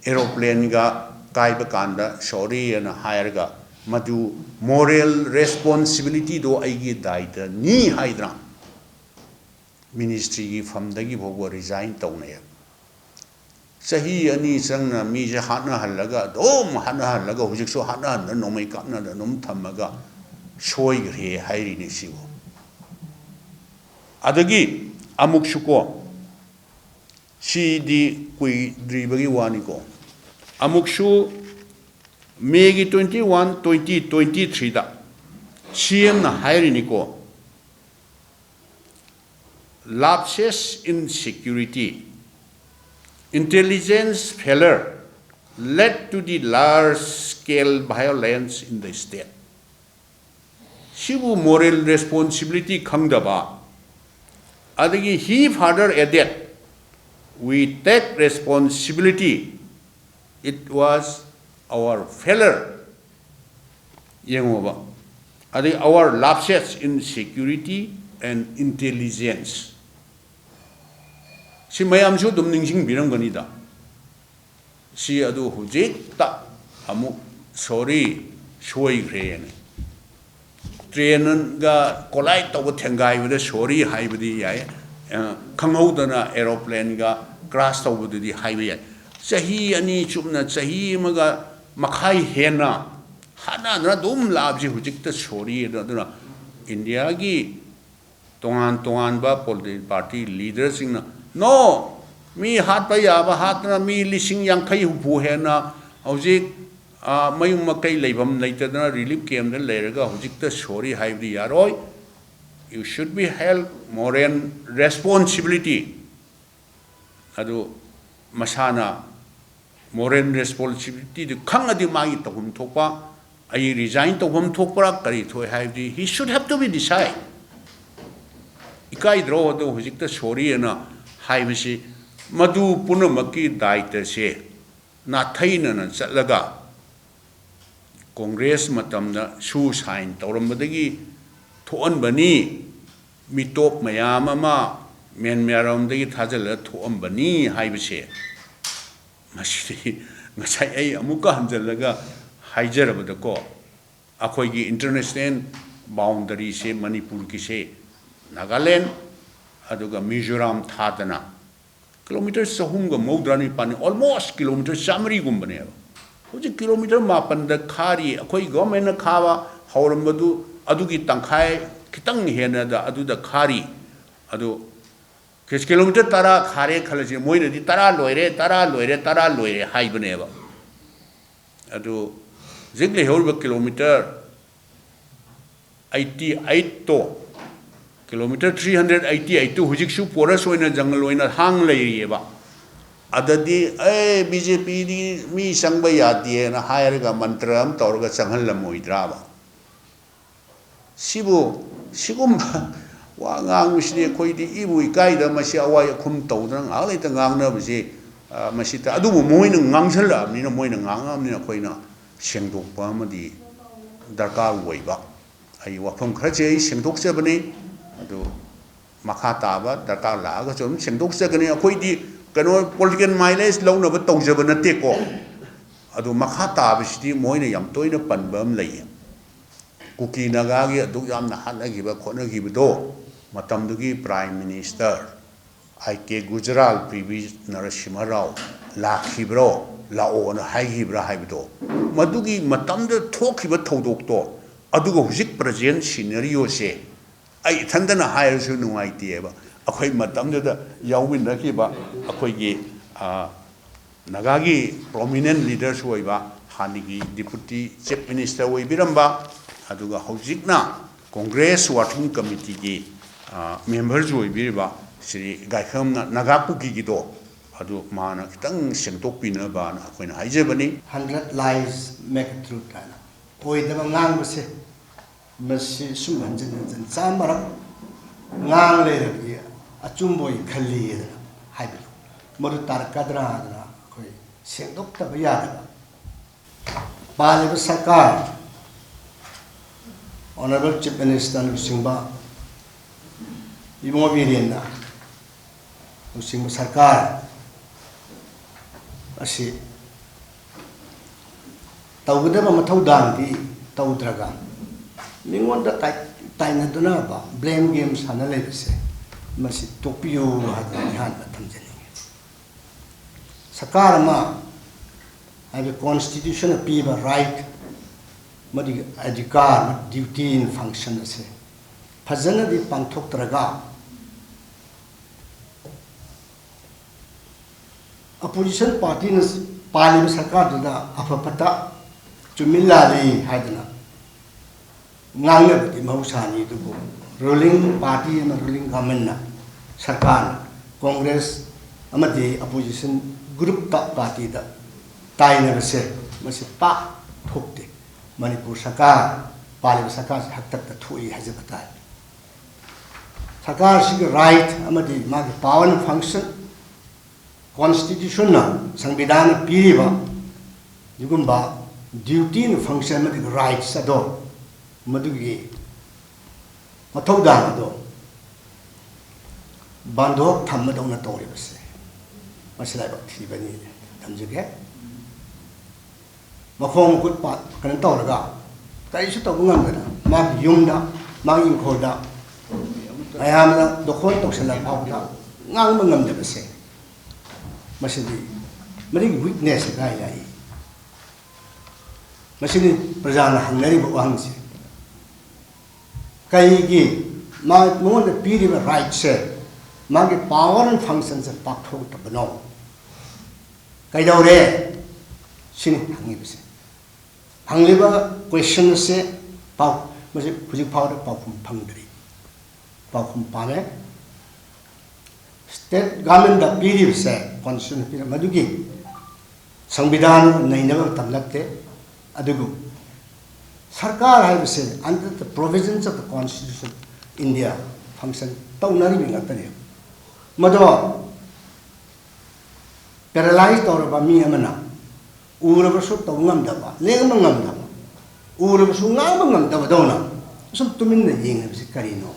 Aeroplane ꯒ ꯀꯥꯏꯕ ꯀꯥꯟꯗ sorry ꯑꯅ ꯍꯥꯏꯔꯒ, ꯃꯗꯨ moral responsibility ꯗꯣ ꯑꯩꯒꯤ ꯗꯥꯏꯇꯅꯤ ꯍꯥꯏꯗꯅ ministry ꯒꯤ ꯐꯝꯗꯒꯤ ꯐꯥꯎꯕ resign ꯇꯧꯅꯩꯌꯦꯕ꯫ ꯆꯍꯤ ꯑꯅꯤ ꯆꯪꯅ ꯃꯤꯁꯦ ꯍꯥꯠꯅꯍꯜꯂꯒ, ꯑꯗꯨꯝ ꯍꯥꯠꯅꯍꯜꯂꯒ, ꯍꯧꯖꯤꯛꯁꯨ ꯍꯥꯠꯅꯍꯟꯗꯅ ꯅꯣꯡꯃꯩ ꯀꯥꯞꯅꯗꯅ ꯑꯗꯨꯝ ꯊꯝꯃꯒ ꯁꯣꯏꯈ꯭ꯔꯦ ꯍꯥꯏꯔꯤꯅꯦ ꯁꯤꯕꯨ꯫ ꯑꯗꯒꯤ ꯑꯃꯨꯛꯁꯨꯀꯣ, ꯁꯤꯗꯤ ꯀꯨꯏꯗ꯭ꯔꯤꯕꯒꯤ ꯋꯥꯅꯤꯀꯣ, ꯑꯃꯨꯛꯁꯨ ꯃꯦꯒꯤ twenty one, twenty twenty three ꯗ C M ꯅ ꯍꯥꯏꯔꯤꯅꯤꯀꯣ, lapses in security, intelligence failure led to the large scale violence in the state. ꯁꯤꯕꯨ moral responsibility ꯈꯪꯗꯕ꯫ ꯑꯗꯒꯤ he further added, "We take responsibility, it was our failure." ꯌꯦꯡꯉꯣꯕ꯫ ꯑꯗꯒꯤ our lapses in security and intelligence꯫ ꯁꯤ ꯃꯌꯥꯝꯁꯨ ꯑꯗꯨꯝ ꯅꯤꯡꯁꯤꯡꯕꯤꯔꯝꯒꯅꯤꯗ꯫ ꯁꯤ ꯑꯗꯨ ꯍꯧꯖꯤꯛꯇ ꯑꯃꯨꯛ sorry, ꯁꯣꯏꯈ꯭ꯔꯦꯅ꯫ Train ꯒ collide ꯇꯧꯕ, ꯊꯦꯡꯒꯥꯏꯕꯗ sorry ꯍꯥꯏꯕꯗꯤ ꯌꯥꯏ꯫ ꯑ, ꯈꯪꯍꯧꯗꯅ aeroplane ꯒ crash ꯇꯧꯕꯗꯨꯗꯤ ꯍꯥꯏꯕ ꯌꯥꯏ꯫ ꯆꯍꯤ ꯑꯅꯤ ꯆꯨꯞꯅ, ꯆꯍꯤ ꯑꯃꯒ ꯃꯈꯥꯏ ꯍꯦꯟꯅ ꯍꯥꯠꯅꯗꯅ ꯑꯗꯨꯝ ꯂꯥꯛꯑꯕꯁꯤ ꯍꯧꯖꯤꯛꯇ ꯁꯣꯔꯤ ꯑꯗꯣ꯫ ꯑꯗꯨꯅ ꯏꯟꯗꯤꯌꯥꯒꯤ ꯇꯣꯉꯥꯟ ꯇꯣꯉꯥꯟꯕ ꯄꯣꯂꯤꯇꯤꯀꯦꯜ ꯄꯥꯔꯇꯤ ꯂꯤꯗꯔꯁꯤꯡꯅ, "No, ꯃꯤ ꯍꯥꯠꯄ ꯌꯥꯕ ꯍꯥꯠꯇꯅ ꯃꯤ ꯂꯤꯁꯤꯡ ꯌꯥꯡꯈꯩ ꯍꯨꯝꯐꯨ ꯍꯦꯟꯅ ꯍꯧꯖꯤꯛ, ꯑ, ꯃꯌꯨꯝ ꯃꯀꯩ ꯂꯩꯐꯝ ꯂꯩꯇꯗꯅ ꯔꯤꯂꯤꯐ ꯀꯦꯝꯗ ꯂꯩꯔꯒ ꯍꯧꯖꯤꯛꯇ ꯁꯣꯔꯤ ꯍꯥꯏꯕꯗꯤ ꯌꯥꯔꯣꯏ꯫ You should be held moral responsibility." ꯑꯗꯨ ꯃꯁꯥꯅ ꯃꯣꯔꯦꯜ ꯔꯦꯁꯄꯣꯟꯁꯤꯕꯤꯂꯤꯇꯤꯗꯨ ꯈꯪꯉꯗꯤ ꯃꯥꯒꯤ ꯇꯧꯐꯝ ꯊꯣꯛꯄ, ꯑꯩ ꯔꯤꯖꯥꯏꯟ ꯇꯧꯐꯝ ꯊꯣꯛꯄ꯭ꯔꯥ ꯀꯔꯤ ꯊꯣꯛꯑꯦ ꯍꯥꯏꯕꯗꯤ he should have to be decide. ꯏꯀꯥꯏꯗ꯭ꯔꯣ? ꯑꯗꯣ ꯍꯧꯖꯤꯛꯇ ꯁꯣꯔꯤ ꯑꯅ ꯍꯥꯏꯕꯁꯤ, ꯃꯗꯨ ꯄꯨꯝꯅꯃꯛꯀꯤ ꯗꯥꯏꯇꯁꯦ ꯅꯥꯊꯩꯅꯅ ꯆꯠꯂꯒ ꯀꯣꯡꯒ꯭ꯔꯦꯁ ꯃꯇꯝꯗ ꯁꯨ ꯁꯥꯏꯟ ꯇꯧꯔꯝꯕꯗꯒꯤ ꯊꯣꯛꯍꯟꯕꯅꯤ, ꯃꯤꯇꯣꯞ ꯃꯌꯥꯝ ꯑꯃ ꯃ꯭ꯌꯥꯟꯃꯥꯔꯔꯣꯝꯗꯒꯤ ꯊꯥꯖꯤꯜꯂꯒ ꯊꯣꯛꯑꯝꯕꯅꯤ ꯍꯥꯏꯕꯁꯦ, ꯃꯁꯤꯗꯤ ꯉꯁꯥꯏ ꯑꯩ ꯑꯃꯨꯛꯀ ꯍꯟꯖꯤꯜꯂꯒ ꯍꯥꯏꯖꯔꯕꯗꯀꯣ, ꯑꯩꯈꯣꯏꯒꯤ ꯏꯟꯇꯔꯅꯦꯁꯅꯦꯜ ꯕꯥꯎꯟꯗꯔꯤꯁꯦ, ꯃꯅꯤꯄꯨꯔꯒꯤꯁꯦ, ꯅꯥꯒꯥꯂꯦꯟ ꯑꯗꯨꯒ ꯃꯤꯖꯣꯔꯥꯝ ꯊꯥꯗꯅ ꯀꯤꯂꯣꯃꯤꯇꯔ ꯆꯍꯨꯝꯒ ꯃꯧꯗ꯭ꯔꯥ ꯅꯤꯄꯥꯜꯅꯤ, ꯑꯣꯜꯃꯣꯁ ꯀꯤꯂꯣꯃꯤꯇꯔ ꯆꯥꯃꯔꯤꯒꯨꯝꯕꯅꯦꯕ꯫ ꯍꯧꯖꯤꯛ ꯀꯤꯂꯣꯃꯤꯇꯔ ꯃꯥꯄꯟꯗ ꯈꯥꯔꯤ, ꯑꯩꯈꯣꯏ ꯒꯣꯔꯃꯦꯟꯅ ꯈꯥꯕ ꯍꯧꯔꯝꯕꯗꯨ ꯑꯗꯨꯒꯤ ꯇꯪꯈꯥꯏ ꯈꯤꯇꯪ ꯍꯦꯟꯅꯗ ꯑꯗꯨꯗ ꯈꯥꯔꯤ꯫ ꯑꯗꯨ ꯀꯤꯂꯣꯃꯤꯇꯔ ꯇꯔꯥ ꯈꯥꯔꯦ ꯈꯜꯂꯁꯤ, ꯃꯣꯏꯅꯗꯤ "ꯇꯔꯥ ꯂꯣꯏꯔꯦ, ꯇꯔꯥ ꯂꯣꯏꯔꯦ, ꯇꯔꯥ ꯂꯣꯏꯔꯦ" ꯍꯥꯏꯕꯅꯦꯕ꯫ ꯑꯗꯨ ꯍꯧꯖꯤꯛ ꯂꯩꯍꯧꯔꯤꯕ ꯀꯤꯂꯣꯃꯤꯇꯔ ꯑꯩꯠꯇꯤ ꯑꯩꯠꯇꯣ, kilometre three hundred eighty eight ꯍꯧꯖꯤꯛꯁꯨ ꯐꯣꯔꯦꯁ ꯑꯣꯏꯅ ꯖꯪꯒꯜ ꯑꯣꯏꯅ ꯍꯥꯡ ꯂꯩꯔꯤꯑꯕ꯫ ꯑꯗꯗꯤ, "ꯑꯦ, ꯕꯤ ꯖꯦ ꯄꯤꯗꯤ ꯃꯤ ꯆꯪꯕ ꯌꯥꯗꯦꯅ" ꯍꯥꯏꯔꯒ ꯃꯟꯇ꯭ꯔ ꯑꯃ ꯇꯧꯔꯒ ꯆꯪꯍꯜꯂꯝꯃꯣꯏꯗ꯭ꯔꯥꯕ? ꯁꯤꯕꯨ, ꯁꯤꯒꯨꯝꯕ ꯋꯥ ꯉꯥꯡꯕꯁꯤꯗꯤ ꯑꯩꯈꯣꯏꯗꯤ ꯏꯕꯨ ꯏꯀꯥꯏꯗ꯫ ꯃꯁꯤ ꯑꯋꯥꯏ ꯑꯈꯨꯝ ꯇꯧꯗꯅ ꯉꯥꯏꯍꯥꯛ ꯂꯩꯇ ꯉꯥꯡꯅꯕꯁꯤ, ꯑ, ꯃꯁꯤꯗ, ꯑꯗꯨꯕꯨ ꯃꯣꯏꯅ ꯉꯥꯡꯁꯜꯂꯛꯑꯕꯅꯤꯅ, ꯃꯣꯏꯅ ꯉꯥꯡꯉꯛꯑꯕꯅꯤꯅ ꯑꯩꯈꯣꯏꯅ ꯁꯦꯡꯗꯣꯛꯄ ꯑꯃꯗꯤ ꯗꯔꯀꯥꯔ ꯑꯣꯏꯕ꯫ ꯑꯩ ꯋꯥꯐꯝ ꯈꯔꯁꯦ ꯑꯩ ꯁꯦꯡꯗꯣꯛꯆꯕꯅꯤ꯫ ꯑꯗꯨ ꯃꯈꯥ ꯇꯥꯕ ꯗꯔꯀꯥꯔ ꯂꯥꯛꯑꯒꯁꯨ ꯑꯗꯨꯝ ꯁꯦꯡꯗꯣꯛꯆꯒꯅꯤ꯫ ꯑꯩꯈꯣꯏꯗꯤ ꯀꯩꯅꯣ, ꯄꯣꯂꯤꯇꯤꯀꯦꯜ ꯃꯥꯏꯂꯦꯖ ꯂꯧꯅꯕ ꯇꯧꯖꯕ ꯅꯠꯇꯦꯀꯣ꯫ ꯑꯗꯨ ꯃꯈꯥ ꯇꯥꯕꯁꯤꯗꯤ ꯃꯣꯏꯅ ꯌꯥꯝ ꯇꯣꯏꯅ ꯄꯟꯕ ꯑꯃ ꯂꯩꯌꯦ꯫ ꯀꯨꯀꯤ ꯅꯥꯒꯥꯒꯤ ꯑꯗꯨꯛ ꯌꯥꯝꯅ ꯍꯥꯠꯅꯈꯤꯕ ꯈꯣꯠꯅꯈꯤꯕꯗꯣ, ꯃꯇꯝꯗꯨꯒꯤ ꯄ꯭ꯔꯥꯏꯝ ꯃꯤꯅꯤꯁꯇꯔ ꯑꯥꯏ ꯀꯦ ꯒꯨꯖꯔꯥꯜ, ꯄꯤ ꯚꯤ ꯅꯔꯁꯤꯝꯍ ꯔꯥꯎ, ꯂꯥꯛꯈꯤꯕ꯭ꯔꯣ, ꯂꯥꯛꯑꯣꯅ ꯍꯥꯏꯈꯤꯕ꯭ꯔꯥ ꯍꯥꯏꯕꯗꯣ, ꯃꯗꯨꯒꯤ ꯃꯇꯝꯗ ꯊꯣꯛꯈꯤꯕ ꯊꯧꯗꯣꯛꯇꯣ, ꯑꯗꯨꯒ ꯍꯧꯖꯤꯛ present scenario ꯁꯦ ꯑꯩ ꯏꯊꯟꯗꯅ ꯍꯥꯏꯔꯁꯨ ꯅꯨꯡꯉꯥꯏꯇꯦꯕ꯫ ꯑꯩꯈꯣꯏ ꯃꯇꯝꯗꯨꯗ ꯌꯥꯎꯃꯤꯟꯅꯈꯤꯕ ꯑꯩꯈꯣꯏꯒꯤ, ꯑ, ꯅꯥꯒꯥꯒꯤ prominent leaders ꯑꯣꯏꯕ ꯍꯥꯟꯅꯒꯤ Deputy Chief Minister ꯑꯣꯏꯕꯤꯔꯝꯕ, ꯑꯗꯨꯒ ꯍꯧꯖꯤꯛꯅ Congress Working Committee ꯒꯤ, ꯑ, member ꯁꯨ ꯑꯣꯏꯕꯤꯔꯤꯕ ꯁ꯭ꯔꯤ ꯒꯥꯏꯈꯝꯅ ꯅꯥꯒꯥ ꯀꯨꯀꯤꯒꯤꯗꯣ, ꯑꯗꯨ ꯃꯥꯅ ꯈꯤꯇꯪ ꯁꯦꯡꯗꯣꯛꯄꯤꯅꯕꯅ ꯑꯩꯈꯣꯏꯅ ꯍꯥꯏꯖꯕꯅꯤ꯫ Hundred lies make a truth ꯍꯥꯏꯅ ꯑꯣꯏꯗꯕ ꯉꯥꯡꯕꯁꯦ, ꯃꯁꯤ ꯁꯨꯝ ꯍꯟꯖꯤꯟ ꯍꯟꯖꯤꯟ ꯆꯥꯝꯃꯔꯛ ꯉꯥꯡ ꯂꯩꯔꯕꯗꯤ ꯑꯆꯨꯝꯕ ꯑꯣꯏ ꯈꯜꯂꯤ ꯍꯥꯏꯗꯅ ꯍꯥꯏꯕꯗꯣ, ꯃꯗꯨ ꯇꯥꯔꯛꯀꯗ꯭ꯔꯥ ꯍꯥꯏꯗꯅ ꯑꯩꯈꯣꯏ ꯁꯦꯡꯗꯣꯛꯇꯕ ꯌꯥꯗꯕ꯫ ꯄꯥꯜꯂꯤꯕ ꯁꯔꯀꯥꯔ, Honourable Chief Minister ꯂꯨꯆꯤꯡꯕ ꯏꯕꯨꯡꯉꯣ ꯕꯤꯔꯦꯟꯅ ꯂꯨꯆꯤꯡꯕ ꯁꯔꯀꯥꯔ ꯑꯁꯤ ꯇꯧꯒꯗꯕ ꯃꯊꯧꯗꯥꯡꯗꯤ ꯇꯧꯗ꯭ꯔꯒ, ꯃꯤꯉꯣꯟꯗ ꯇꯥꯏ-, ꯇꯥꯏꯅꯗꯨꯅꯕ blame game ꯁꯥꯟꯅ ꯂꯩꯕꯁꯦ, ꯃꯁꯤ ꯇꯣꯛꯄꯤꯌꯨ ꯍꯥꯏꯗꯅ ꯑꯩꯍꯥꯟꯅ ꯊꯝꯖꯅꯤꯡꯉꯤ꯫ ꯁꯔꯀꯥꯔ ꯑꯃ ꯍꯥꯏꯕꯗꯤ constitution ꯅ ꯄꯤꯕ right ꯑꯃꯗꯤ ꯑꯙꯤꯀꯥꯔ, duty and function ꯑꯁꯦ ꯐꯖꯅꯗꯤ ꯄꯥꯡꯊꯣꯛꯇ꯭ꯔꯒ, opposition party ꯅ ꯄꯥꯜꯂꯤꯕ ꯁꯔꯀꯥꯔꯗꯨꯗ ꯑꯐ ꯐꯠꯇ, ꯆꯨꯝꯃꯤ ꯂꯥꯜꯂꯤ ꯍꯥꯏꯗꯅ ꯉꯥꯡꯅꯕꯗꯤ ꯃꯍꯧꯁꯥꯅꯤ, ꯑꯗꯨꯕꯨ ruling party ꯑꯃ, ruling government ꯅ, ꯁꯔꯀꯥꯔꯅ Congress ꯑꯃꯗꯤ opposition group ꯇ, party ꯗ ꯇꯥꯏꯅꯕꯁꯦ, ꯃꯁꯤ ꯄꯥꯛ ꯊꯣꯛꯇꯦ꯫ ꯃꯅꯤꯄꯨꯔ ꯁꯔꯀꯥꯔ, ꯄꯥꯜꯂꯤꯕ ꯁꯔꯀꯥꯔꯁꯤ ꯍꯥꯛꯇꯛꯇ ꯊꯣꯛꯏ ꯍꯥꯏꯖꯕ ꯇꯥꯏ꯫ ꯁꯔꯀꯥꯔꯁꯤꯒꯤ right ꯑꯃꯗꯤ ꯃꯥꯒꯤ power and function, constitution ꯅ, ꯁꯪꯕꯤꯙꯥꯟꯅ ꯄꯤꯔꯤꯕ ꯑꯗꯨꯒꯨꯝꯕ duty and function ꯑꯃꯗꯤ rights ꯑꯗꯣ, ꯃꯗꯨꯒꯤ ꯃꯊꯧꯗꯥꯡ ꯑꯗꯣ ꯕꯟꯗꯣꯛ ꯊꯝꯕꯗꯧꯅ ꯇꯧꯔꯤꯕꯁꯦ, ꯃꯁꯤ ꯂꯥꯏꯕꯛ ꯊꯤꯕꯅꯤ ꯊꯝꯖꯒꯦ꯫ ꯃꯈꯣꯡ ꯃꯈꯨꯠ ꯄꯥ-, ꯀꯩꯅꯣ ꯇꯧꯔꯒ ꯀꯔꯤꯁꯨ ꯇꯧꯕ ꯉꯝꯗꯅ, ꯃꯥꯒꯤ ꯌꯨꯝꯗ, ꯃꯥꯒꯤ ꯏꯪꯈꯣꯜꯗ ꯃꯌꯥꯝꯅ ꯗꯣꯈꯣꯟ ꯇꯧꯁꯜꯂ ꯐꯥꯎꯕꯗ ꯉꯥꯡꯕ ꯉꯝꯗꯕꯁꯦ, ꯃꯁꯤꯗꯤ ꯃꯗꯨꯒꯤ ꯋꯤꯛꯅꯦꯁꯁꯦ ꯀꯗꯥꯏ ꯂꯥꯛꯏ? ꯃꯁꯤꯅꯤ ꯄ꯭ꯔꯖꯥꯅ ꯍꯪꯅꯔꯤꯕ ꯋꯥꯍꯪꯁꯦ꯫ ꯀꯩꯒꯤ ꯃꯥ, ꯃꯉꯣꯟꯗ ꯄꯤꯔꯤꯕ ꯔꯥꯏꯠꯁꯦ, ꯃꯥꯒꯤ ꯄꯥꯋꯔ ꯑꯦꯟ ꯐꯪꯁꯟꯁꯦ ꯄꯥꯡꯊꯣꯛꯇꯕꯅꯣ? ꯀꯩꯗꯧꯔꯦ? ꯁꯤꯅꯤ ꯍꯪꯉꯤꯕꯁꯦ꯫ ꯍꯪꯂꯤꯕ ꯀꯣꯏꯁꯟ ꯑꯁꯦ ꯄꯥꯎ-, ꯃꯁꯤ ꯍꯧꯖꯤꯛ ꯐꯥꯎꯗ ꯄꯥꯎꯈꯨꯝ ꯐꯪꯗ꯭ꯔꯤ꯫ ꯄꯥꯎꯈꯨꯝ ꯄꯥꯝꯃꯦ꯫ ꯁ꯭ꯇꯦꯠ ꯒꯚꯔꯟꯃꯦꯟꯗ ꯄꯤꯔꯤꯕꯁꯦ, ꯀꯣꯟꯁꯇꯤꯇ꯭ꯌꯨꯁꯟ ꯄꯤꯔꯤꯕ ꯃꯗꯨꯒꯤ ꯁꯪꯕꯤꯙꯥꯟ ꯅꯩꯅꯕ ꯃꯇꯝ ꯅꯠꯇꯦ꯫ ꯑꯗꯨꯕꯨ ꯁꯔꯀꯥꯔ ꯍꯥꯏꯕꯁꯦ under the provisions of the Constitution India function ꯇꯧꯅꯔꯤꯕ ꯉꯥꯛꯇꯅꯦ꯫ ꯃꯗꯣ ꯄꯦꯔꯥꯂꯥꯏꯁ ꯇꯧꯔꯕ ꯃꯤ ꯑꯃꯅ ꯎꯔꯕꯁꯨ ꯇꯧꯕ ꯉꯝꯗꯕ, ꯂꯦꯡꯕ ꯉꯝꯗꯕ, ꯎꯔꯕꯁꯨ ꯉꯥꯡꯕ ꯉꯝꯗꯕꯗꯧꯅ ꯁꯨꯝ ꯇꯨꯃꯤꯟꯅ ꯌꯦꯡꯂꯤꯕꯁꯤ ꯀꯔꯤꯅꯣ?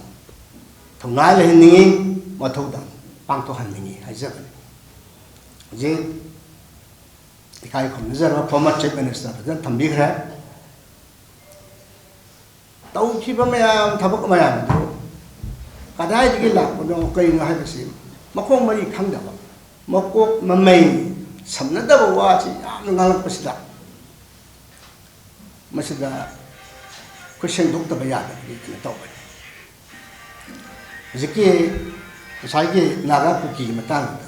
ꯊꯧꯅꯥ ꯂꯩꯍꯟꯅꯤꯡꯉꯤ, ꯃꯊꯧꯗꯥꯡ ꯄꯥꯡꯊꯣꯛꯍꯟꯅꯤꯡꯉꯤ ꯍꯥꯏꯖꯕꯅꯤ꯫ ꯍꯧꯖꯤꯛ ꯏꯀꯥꯏ ꯈꯨꯝꯅꯖꯔꯕ former chief minister ꯐꯖꯅ ꯊꯝꯕꯤꯈ꯭ꯔꯦ꯫ ꯇꯧꯈꯤꯕ ꯃꯌꯥꯝ, ꯊꯕꯛ ꯃꯌꯥꯝ ꯑꯗꯨ ꯀꯗꯥꯏꯗꯒꯤ ꯂꯥꯛꯄꯅꯣ, ꯀꯔꯤꯅꯣ ꯍꯥꯏꯕꯁꯤ ꯃꯈꯣꯡ ꯃꯔꯤ ꯈꯪꯗꯕ, ꯃꯀꯣꯛ ꯃꯃꯩ ꯁꯝꯅꯗꯕ ꯋꯥꯁꯤ ꯌꯥꯝꯅ ꯉꯥꯡꯂꯛꯄꯁꯤꯗ, ꯃꯁꯤꯗ ꯑꯩꯈꯣꯏ ꯁꯦꯡꯗꯣꯛꯇꯕ ꯌꯥꯗꯕꯒꯤ ꯀꯩꯅꯣ ꯇꯧꯕꯅꯤ꯫ ꯍꯧꯖꯤꯛꯀꯤ ꯉꯁꯥꯏꯒꯤ ꯅꯥꯒꯥ ꯀꯨꯀꯤꯒꯤ ꯃꯇꯥꯡꯗ,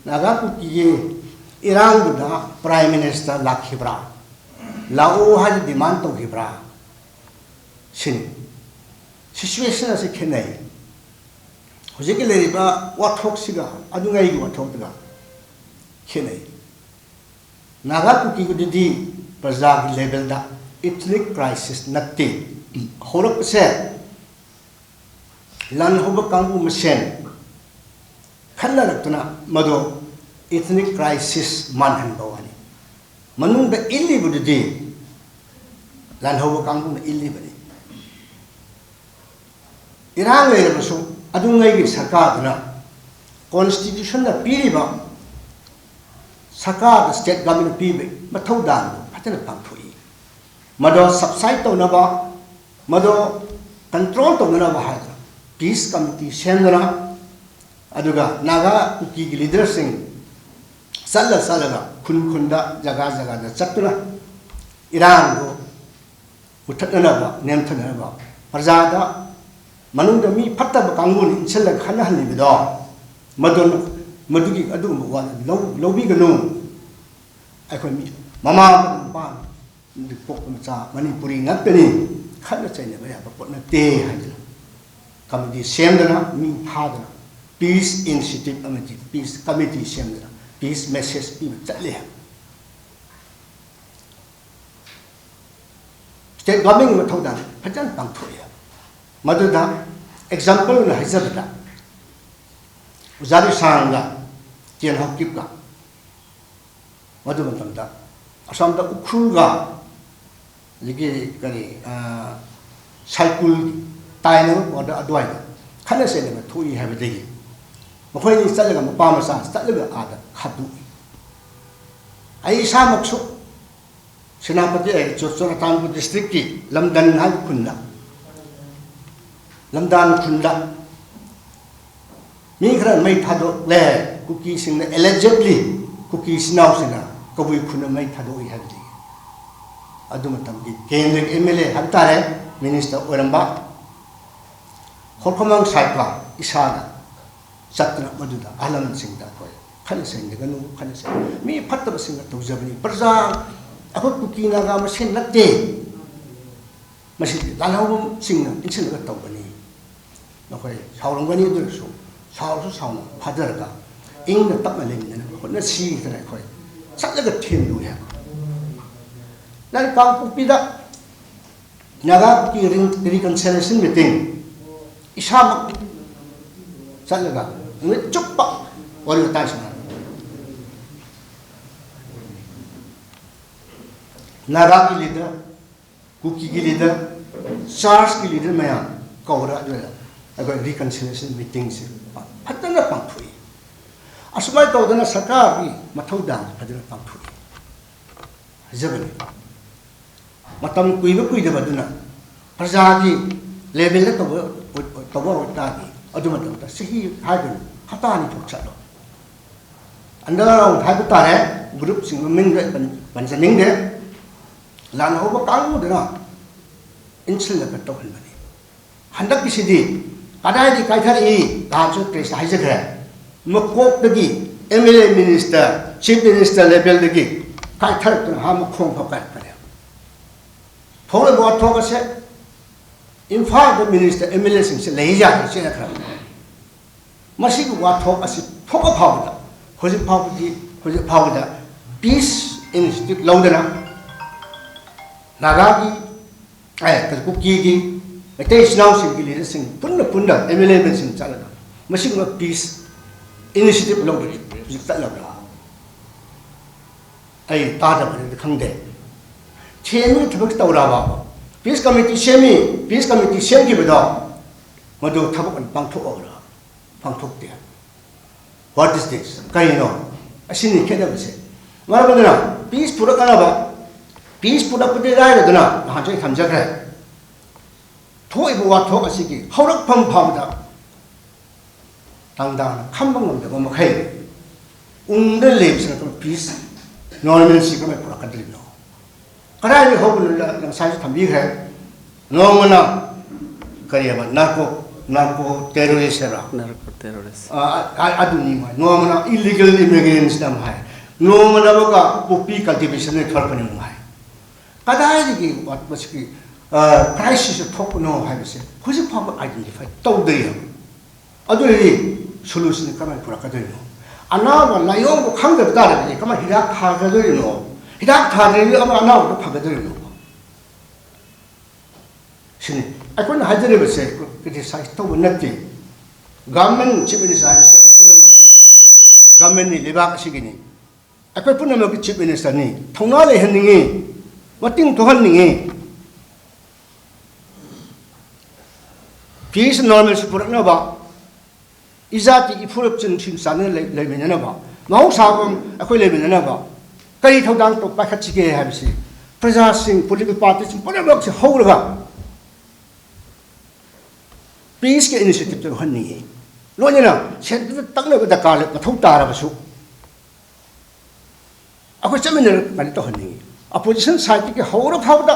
ꯅꯥꯒꯥ ꯀꯨꯀꯤꯒꯤ ꯏꯔꯥꯡꯗꯨꯗ ꯄ꯭ꯔꯥꯏꯝ ꯃꯤꯅꯤꯁꯇꯔ ꯂꯥꯛꯈꯤꯕ꯭ꯔꯥ? ꯂꯥꯛꯎ ꯍꯥꯏꯅ ꯗꯤꯃꯥꯟ ꯇꯧꯈꯤꯕ꯭ꯔꯥ? ꯁꯤꯅꯤ꯫ ꯁꯤꯆꯨꯋꯦꯁꯟ ꯑꯁꯤ ꯈꯦꯠꯅꯩ꯫ ꯍꯧꯖꯤꯛꯀꯤ ꯂꯩꯔꯤꯕ ꯋꯥꯊꯣꯛꯁꯤꯒ ꯑꯗꯨꯉꯩꯒꯤ ꯋꯥꯊꯣꯛꯇꯨꯒ ꯈꯦꯠꯅꯩ꯫ ꯅꯥꯒꯥ ꯀꯨꯀꯤꯒꯤꯗꯨꯗꯤ ꯄ꯭ꯔꯖꯥꯒꯤ ꯂꯦꯚꯦꯜꯗ ꯏꯊꯅꯤꯛ ꯀ꯭ꯔꯥꯏꯁꯤꯁ ꯅꯠꯇꯦ꯫ ꯍꯧꯔꯛꯄꯁꯦ ꯂꯥꯟꯍꯧꯕ ꯀꯥꯡꯕꯨ ꯃꯁꯦꯟ ꯈꯠꯅꯔꯛꯇꯨꯅ ꯃꯗꯨ ꯏꯊꯅꯤꯛ ꯀ꯭ꯔꯥꯏꯁꯤꯁ ꯃꯥꯟꯍꯟꯕ ꯋꯥꯅꯤ꯫ ꯃꯅꯨꯡꯗ ꯏꯜꯂꯤꯕꯗꯨꯗꯤ ꯂꯥꯟꯍꯧꯕ ꯀꯥꯡꯕꯨꯅ ꯏꯜꯂꯤꯕꯅꯤ꯫ ꯏꯔꯥꯡ ꯂꯩꯔꯕꯁꯨ ꯑꯗꯨꯉꯩꯒꯤ ꯁꯔꯀꯥꯔꯗꯨꯅ ꯀꯣꯟꯁꯇꯤꯇ꯭ꯌꯨꯁꯟꯅ ꯄꯤꯔꯤꯕ, ꯁꯔꯀꯥꯔꯗ ꯁ꯭ꯇꯦꯠ ꯒꯚꯔꯟꯃꯦꯟꯠꯅ ꯄꯤꯕ ꯃꯊꯧꯗꯥꯡꯗꯨ ꯐꯖꯅ ꯄꯥꯡꯊꯣꯛꯏ꯫ ꯃꯗꯣ ꯁꯕꯁꯥꯏꯠ ꯇꯧꯅꯕ, ꯃꯗꯣ ꯀꯟꯇ꯭ꯔꯣꯜ ꯇꯧꯅꯅꯕ ꯍꯥꯏꯗꯅ ꯄꯤꯁ ꯀꯃꯤꯇꯤ ꯁꯦꯝꯗꯨꯅ, ꯑꯗꯨꯒ ꯅꯥꯒꯥ ꯀꯨꯀꯤꯒꯤ ꯂꯤꯗꯔꯁꯤꯡ ꯆꯠꯂ ꯆꯠꯂꯒ ꯈꯨꯟ ꯈꯨꯟꯗ, ꯖꯒꯥ ꯖꯒꯥꯗ ꯆꯠꯇꯨꯅ ꯏꯔꯥꯡꯗꯨ ꯃꯨꯊꯠꯅꯅꯕ, ꯅꯦꯝꯊꯅꯅꯕ, ꯄ꯭ꯔꯖꯥꯗ, ꯃꯅꯨꯡꯗ ꯃꯤ ꯐꯠꯇꯕ ꯀꯥꯡꯕꯨꯅ ꯏꯟꯁꯤꯜꯂꯒ ꯈꯠꯅꯍꯜꯂꯤꯕꯗꯣ, ꯃꯗꯨ, ꯃꯗꯨꯒꯤ ꯑꯗꯨꯒꯨꯝꯕ ꯋꯥ ꯂꯧ-, ꯂꯧꯕꯤꯒꯅꯨ꯫ ꯑꯩꯈꯣꯏ ꯃꯤ, ꯃꯃꯥ ꯑꯃ ꯅꯨꯄꯥ ꯑꯃ ꯄꯣꯛꯄ ꯃꯆꯥ ꯃꯅꯤꯄꯨꯔꯤ ꯉꯥꯛꯇꯅꯤ, ꯈꯠꯅ ꯆꯩꯅꯕ ꯌꯥꯕ ꯄꯣꯠ ꯅꯠꯇꯦ ꯍꯥꯏꯗꯅ ꯀꯃꯤꯇꯤ ꯁꯦꯝꯗꯅ, ꯃꯤ ꯊꯥꯗꯅ, ꯄꯤꯁ ꯏꯅꯤꯁꯤꯌꯦꯇꯤꯚ ꯑꯃꯗꯤ ꯄꯤꯁ ꯀꯃꯤꯇꯤ ꯁꯦꯝꯗꯅ ꯄꯤꯁ ꯃꯦꯁꯦꯖ ꯄꯤꯕ ꯆꯠꯂꯦ ꯍꯥꯏꯕ꯫ ꯁ꯭ꯇꯦꯠ ꯒꯚꯔꯟꯃꯦꯟꯒꯤ ꯃꯊꯧꯗꯥꯡ ꯐꯖꯅ ꯄꯥꯡꯊꯣꯛꯑꯦ ꯍꯥꯏꯕ꯫ ꯃꯗꯨꯗ ꯑꯦꯛꯖꯥꯝꯄꯜ ꯑꯣꯏꯅ ꯍꯥꯏꯖꯕꯗ, ꯑꯣꯖꯥ ꯔꯤꯁꯥꯡꯒ ꯇꯦꯟ ꯍꯥꯎꯀꯤꯞꯀ ꯃꯗꯨ ꯃꯇꯝꯗ ꯑꯁꯥꯝꯗ ꯎꯈ꯭ꯔꯨꯜꯒ ꯑꯗꯒꯤ ꯀꯔꯤ, ꯑ, ꯁꯥꯏꯀꯨꯜꯒꯤ ꯇꯥꯏꯅꯕ ꯕꯣꯔꯗꯔ ꯑꯗꯨꯋꯥꯏꯗ ꯈꯠꯅ ꯆꯩꯅꯕ ꯊꯣꯛꯏ ꯍꯥꯏꯕꯗꯒꯤ ꯃꯈꯣꯏ ꯑꯅꯤ ꯆꯠꯂꯒ, ꯃꯄꯥ ꯃꯆꯥ ꯆꯠꯂꯒ ꯑꯥꯗ ꯈꯥꯗꯣꯛꯏ꯫ ꯑꯩ ꯏꯁꯥꯃꯛꯁꯨ ꯁꯦꯅꯥꯄꯇꯤ, ꯑꯦ, ꯆꯨ-, ꯆꯨꯔꯆꯥꯟꯄꯨꯔ ꯗꯤꯁꯇ꯭ꯔꯤꯛꯀꯤ ꯂꯝꯗꯟ ꯍꯥꯏꯕ ꯈꯨꯟꯗ, ꯂꯝꯗꯥꯟ ꯈꯨꯟꯗ ꯃꯤ ꯈꯔ ꯃꯩ ꯊꯥꯗꯣꯛꯂꯦ꯫ ꯀꯨꯀꯤꯁꯤꯡꯅ, allegedly ꯀꯨꯀꯤ ꯏꯆꯤꯟ ꯏꯅꯥꯎꯁꯤꯡꯅ ꯀꯕꯨꯏ ꯈꯨꯟꯗ ꯃꯩ ꯊꯥꯗꯣꯛꯏ ꯍꯥꯏꯕꯗꯤ꯫ ꯑꯗꯨ ꯃꯇꯝꯒꯤ ꯀꯦꯟꯗ꯭ꯔꯒꯤ ꯑꯦꯝ ꯑꯦꯜ ꯑꯦ ꯍꯥꯏꯕ ꯇꯥꯔꯦ, ꯃꯤꯅꯤꯁꯇꯔ ꯑꯣꯏꯔꯝꯕ ꯈꯣꯔꯈꯣꯃꯥꯡ ꯁꯥꯏꯀ꯭ꯋꯥ ꯏꯁꯥꯅ ꯆꯠꯇꯅ ꯃꯗꯨꯗ ꯑꯍꯜ ꯂꯃꯟꯁꯤꯡꯗ ꯑꯩꯈꯣꯏ ꯈꯠꯅ ꯆꯩꯅꯒꯅꯨ, ꯈꯠꯅ ꯆꯩ-, ꯃꯤ ꯐꯠꯇꯕꯁꯤꯡꯅ ꯇꯧꯖꯕꯅꯤ, ꯄ꯭ꯔꯖꯥ, ꯑꯩꯈꯣꯏ ꯀꯨꯀꯤ ꯅꯥꯒꯥ ꯃꯁꯦꯟ ꯅꯠꯇꯦ, ꯃꯁꯤꯗꯤ ꯂꯥꯜꯍꯧꯕꯁꯤꯡꯅ ꯏꯟꯁꯤꯜꯂꯒ ꯇꯧꯕꯅꯤ꯫ ꯅꯈꯣꯏ ꯁꯥꯎꯔꯝꯒꯅꯤ, ꯑꯗꯨ ꯑꯣꯏꯔꯁꯨ ꯁꯥꯎꯔꯁꯨ ꯁꯥꯎꯅ ꯐꯥꯊꯔꯒ ꯏꯪꯅ ꯇꯞꯅ ꯂꯩꯃꯤꯟꯅꯅꯕ ꯍꯣꯠꯅꯁꯤ ꯍꯥꯏꯗꯅ ꯑꯩꯈꯣꯏ ꯆꯠꯂꯒ ꯊꯦꯝꯂꯨꯏ ꯍꯥꯏꯕ꯫ ꯅꯪ ꯀꯥꯡꯄꯣꯛꯄꯤꯗ ꯅꯥꯒꯥ ꯀꯨꯀꯤ ꯔꯤ-, reconciliation meeting ꯏꯁꯥꯃꯛ ꯆꯠꯂꯒ ꯅꯨꯃꯤꯠ ꯆꯨꯞꯄ ꯋꯥꯔꯤ ꯋꯥꯇꯥꯏ ꯁꯥꯟꯅꯔꯦ꯫ ꯅꯥꯒꯥꯒꯤ ꯂꯤꯗꯔ, ꯀꯨꯀꯤꯒꯤ ꯂꯤꯗꯔ, ꯆꯔꯆꯀꯤ ꯂꯤꯗꯔ ꯃꯌꯥꯝ ꯀꯧꯔ ꯑꯗꯨꯗ ꯑꯩꯈꯣꯏ reconciliation meetingꯁꯦ ꯐꯖꯅ ꯄꯥꯡꯊꯣꯛꯏ꯫ ꯑꯁꯨꯃꯥꯏꯅ ꯇꯧꯗꯅ ꯁꯔꯀꯥꯔꯒꯤ ꯃꯊꯧꯗꯥꯡ ꯐꯖꯅ ꯄꯥꯡꯊꯣꯛꯏ ꯍꯥꯏꯖꯕꯅꯤ꯫ ꯃꯇꯝ ꯀꯨꯏꯕ ꯀꯨꯏꯗꯕ ꯑꯗꯨꯅ ꯄ꯭ꯔꯖꯥꯒꯤ levelꯗ ꯇꯧꯕ, ꯇꯧꯕ ꯑꯣꯏꯇꯥꯔꯗꯤ ꯑꯗꯨ ꯃꯇꯝꯗ ꯆꯍꯤ ꯍꯥꯏꯒꯅꯨ, ꯍꯞꯇꯥ ꯑꯅꯤ ꯊꯣꯛ ꯆꯠꯂꯣ꯫ ꯑꯟꯗꯔꯒ꯭ꯔꯥꯎꯟ ꯍꯥꯏꯕ ꯇꯥꯔꯦ, ꯒ꯭ꯔꯨꯞꯁꯤꯡ ꯃꯃꯤꯡꯗ ꯑꯩ ꯄꯟ-, ꯄꯟꯖꯅꯤꯡꯗꯦ꯫ ꯂꯥꯟꯍꯧꯕ ꯀꯥꯡꯕꯨꯗꯨꯅ ꯏꯟꯁꯤꯜꯂꯒ ꯇꯧꯍꯟꯕꯅꯤ꯫ ꯍꯟꯗꯛꯀꯤꯁꯤꯗꯤ ꯀꯗꯥꯏꯗꯒꯤ ꯀꯥꯏꯊꯔꯛꯏ? ꯅꯍꯥꯟꯁꯨ ꯄ꯭ꯔꯦꯁꯇ ꯍꯥꯏꯖꯈ꯭ꯔꯦ, ꯃꯀꯣꯛꯇꯒꯤ M L A, minister, chief minister ꯂꯦꯚꯦꯜꯗꯒꯤ ꯀꯥꯏꯊꯔꯛꯇꯨꯅ ꯍꯥ ꯃꯈꯣꯡ ꯐꯥꯎ ꯀꯥꯏꯔꯛꯄꯅꯦ꯫ ꯊꯣꯛꯂꯤꯕ ꯋꯥꯊꯣꯛ ꯑꯁꯦ ꯏꯝꯐꯥꯜꯗ ꯃꯤꯅꯤꯁꯇꯔ, ꯑꯦꯝ ꯑꯦꯜ ꯑꯦꯁꯤꯡꯁꯦ ꯂꯩ ꯌꯥꯗ꯭ꯔꯦ ꯆꯦꯟꯅꯈ꯭ꯔꯕꯅꯤ꯫ ꯃꯁꯤꯒꯤ ꯋꯥꯊꯣꯛ ꯑꯁꯤ ꯊꯣꯛꯄ ꯐꯥꯎꯕꯗ, ꯍꯧꯖꯤꯛ ꯐꯥꯎꯕꯗꯤ, ꯍꯧꯖꯤꯛ ꯐꯥꯎꯕꯗ ꯄꯤꯁ ꯏꯅꯤꯁꯤꯌꯦꯇꯤꯚ ꯂꯧꯗꯅ ꯅꯥꯒꯥꯒꯤ, ꯑꯦ, ꯀꯨꯀꯤꯒꯤ, ꯃꯩꯇꯩ ꯏꯆꯤꯟ ꯏꯅꯥꯎꯁꯤꯡꯒꯤ ꯂꯤꯗꯔꯁꯤꯡ ꯄꯨꯟꯅ ꯄꯨꯟꯅ ꯑꯦꯝ ꯑꯦꯜ ꯑꯦꯁꯤꯡ ꯆꯠꯂꯒ ꯃꯁꯤꯒꯨꯝꯕ ꯄꯤꯁ ꯏꯅꯤꯁꯤꯌꯦꯇꯤꯚ ꯂꯧꯗ꯭ꯔꯤ ꯍꯧꯖꯤꯛ ꯆꯠꯂꯕ꯭ꯔꯥ? ꯑꯩ ꯇꯥꯗꯕꯅꯤꯅ ꯈꯪꯗꯦ꯫ ꯊꯦꯝꯕꯒꯤ ꯊꯕꯛ ꯇꯧꯔꯕ? ꯄꯤꯁ ꯀꯃꯤꯇꯤ ꯁꯦꯝꯃꯤ, ꯄꯤꯁ ꯀꯃꯤꯇꯤ ꯁꯦꯝꯈꯤꯕꯗꯣ ꯃꯗꯨ ꯊꯕꯛ ꯑꯣꯏꯅ ꯄꯥꯡꯊꯣꯛꯑꯕ꯭ꯔꯥ? ꯄꯥꯡꯊꯣꯛꯇꯦ꯫ What is this? ꯀꯔꯤꯅꯣ? ꯑꯁꯤꯅꯤ ꯈꯦꯠꯅꯕꯁꯦ꯫ ꯃꯔꯝ ꯑꯗꯨꯅ ꯄꯤꯁ ꯄꯨꯔꯛꯅꯕ, ꯄꯤꯁ ꯄꯨꯔꯛꯄꯗꯤ ꯂꯥꯏꯔꯗꯅ ꯅꯍꯥꯟꯁꯨ ꯑꯩ ꯊꯝꯖꯈ꯭ꯔꯦ꯫ ꯊꯣꯛꯏꯕ ꯋꯥꯊꯣꯛ ꯑꯁꯤꯒꯤ ꯍꯧꯔꯛꯐꯝ ꯐꯥꯎꯕꯗ ꯇꯥꯡꯗꯥꯅ ꯈꯝꯕ ꯉꯝꯗꯕ ꯃꯈꯩ ꯎꯪꯗ ꯂꯩꯕꯁꯤꯅ ꯀꯔꯝ ꯄꯤꯁ ꯅꯣꯔꯃꯦꯜꯁꯤ ꯀꯃꯥꯏꯅ ꯄꯨꯔꯛꯀꯗꯣꯔꯤꯕꯅꯣ? ꯀꯗꯥꯏꯗꯒꯤ ꯍꯧꯕꯅꯣ? ꯉꯁꯥꯏꯁꯨ ꯊꯝꯕꯤꯈ꯭ꯔꯦ꯫ ꯅꯣꯡꯃꯅ ꯀꯔꯤ ꯍꯥꯏꯕ, ꯅꯥꯔꯀꯣ, ꯅꯥꯔꯀꯣ ꯇꯦꯔꯣꯔꯤꯁ ꯍꯥꯏꯕ꯭ꯔꯥ? Narco terrorist. ꯑ, ꯑ, ꯑꯗꯨꯅꯤ ꯃꯣꯏ꯫ ꯅꯣꯡꯃꯅ ꯏꯂꯤꯒꯦꯜ ꯏꯃꯤꯒ꯭ꯔꯦꯟꯁꯅ ꯑꯃꯨꯛ ꯍꯥꯏ, ꯅꯣꯡꯃꯅ ꯑꯃꯨꯛꯀ ꯄꯣꯄꯤ ꯀꯜꯇꯤꯚꯦꯁꯟꯗꯒꯤ ꯊꯣꯛꯂꯛꯄꯅꯤ ꯑꯃꯨꯛ ꯍꯥꯏ꯫ ꯀꯗꯥꯏꯗꯒꯤ ꯃꯁꯤꯒꯤ, ꯑ, ꯀ꯭ꯔꯥꯏꯁꯤꯁ ꯊꯣꯛꯄꯅꯣ ꯍꯥꯏꯕꯁꯦ ꯍꯧꯖꯤꯛ ꯐꯥꯎꯕ ꯑꯥꯏꯗꯦꯟꯇꯤꯐꯥꯏ ꯇꯧꯗ꯭ꯔꯤ ꯍꯥꯏꯕ꯫ ꯑꯗꯨ ꯑꯣꯏꯔꯗꯤ ꯁꯣꯂꯨꯁꯟ ꯀꯃꯥꯏꯅ ꯄꯨꯔꯛꯀꯗꯣꯏꯅꯣ? ꯑꯅꯥꯕ ꯂꯥꯏꯑꯣꯡꯗꯣ ꯈꯪꯗꯕ ꯇꯥꯔꯒꯗꯤ ꯀꯃꯥꯏꯅ ꯍꯤꯗꯥꯛ ꯊꯥꯒꯗꯣꯏꯅꯣ? ꯍꯤꯗꯥꯛ ꯊꯥꯗ꯭ꯔꯗꯤ ꯑꯃ ꯑꯅꯥꯕꯗꯣ ꯐꯒꯗꯣꯏꯅꯣ? ꯁꯤꯅꯤ ꯑꯩꯈꯣꯏꯅ ꯍꯥꯏꯖꯔꯤꯕꯁꯦ꯫ ꯑꯩꯈꯣꯏ ꯀ꯭ꯔꯤꯇꯤꯁꯥꯏꯖ ꯇꯧꯕ ꯅꯠꯇꯦ꯫ ꯒꯚꯔꯟꯃꯦꯟ, ꯆꯤꯐ ꯃꯤꯅꯤꯁꯇꯔ ꯍꯥꯏꯕꯁꯦ ꯑꯩꯈꯣꯏ ꯄꯨꯝꯅꯃꯛꯀꯤ ꯒꯚꯔꯟꯃꯦꯟꯅꯤ, ꯂꯩꯕꯥꯛ ꯑꯁꯤꯒꯤꯅꯤ꯫ ꯑꯩꯈꯣꯏ ꯄꯨꯝꯅꯃꯛꯀꯤ ꯆꯤꯐ ꯃꯤꯅꯤꯁꯇꯔꯅꯤ꯫ ꯊꯧꯅꯥ ꯂꯩꯍꯟꯅꯤꯡꯉꯤ, ꯃꯇꯤꯡ ꯊꯣꯛꯍꯟꯅꯤꯡꯉꯤ꯫ ꯄꯤꯁ ꯅꯣꯔꯃꯦꯜꯁꯤ ꯄꯨꯔꯛꯅꯕ, ꯏꯖꯥꯇꯤ ꯏꯐꯨꯔꯨꯞꯁꯤꯡ ꯅꯨꯡꯁꯤ ꯆꯥꯟꯅꯅ ꯂꯩ-, ꯂꯩꯃꯤꯟꯅꯅꯕ, ꯃꯍꯧꯁꯥꯒꯨꯝ ꯑꯩꯈꯣꯏ ꯂꯩꯃꯤꯟꯅꯅꯕ ꯀꯔꯤ ꯊꯧꯗꯥꯡ ꯇꯧ-, ꯄꯥꯏꯈꯠꯁꯤꯒꯦ ꯍꯥꯏꯕꯁꯤ ꯄ꯭ꯔꯖꯥꯁꯤꯡ, ꯄꯣꯂꯤꯇꯤꯀꯦꯜ ꯄꯥꯔꯇꯤꯁꯤꯡ ꯄꯨꯝꯅꯃꯛꯁꯦ ꯍꯧꯔꯒ ꯄꯤꯁꯀꯤ ꯏꯅꯤꯁꯤꯌꯦꯇꯤꯞꯇ ꯂꯧꯍꯟꯅꯤꯡꯉꯤ꯫ ꯂꯣꯏꯅꯅ ꯁꯦꯟꯇꯔꯗ ꯇꯛꯅꯕ ꯗꯔꯀꯥꯔ ꯂꯩ, ꯃꯊꯧ ꯇꯥꯔꯕꯁꯨ, ꯑꯩꯈꯣꯏ ꯆꯠꯃꯤꯟꯅꯔꯒ ꯀꯩꯅꯣ ꯇꯧꯍꯟꯅꯤꯡꯉꯤ꯫ ꯑꯣꯄꯣꯖꯤꯁꯟ ꯁꯥꯏꯠꯇꯒꯤ ꯍꯧꯔ ꯐꯥꯎꯕꯗ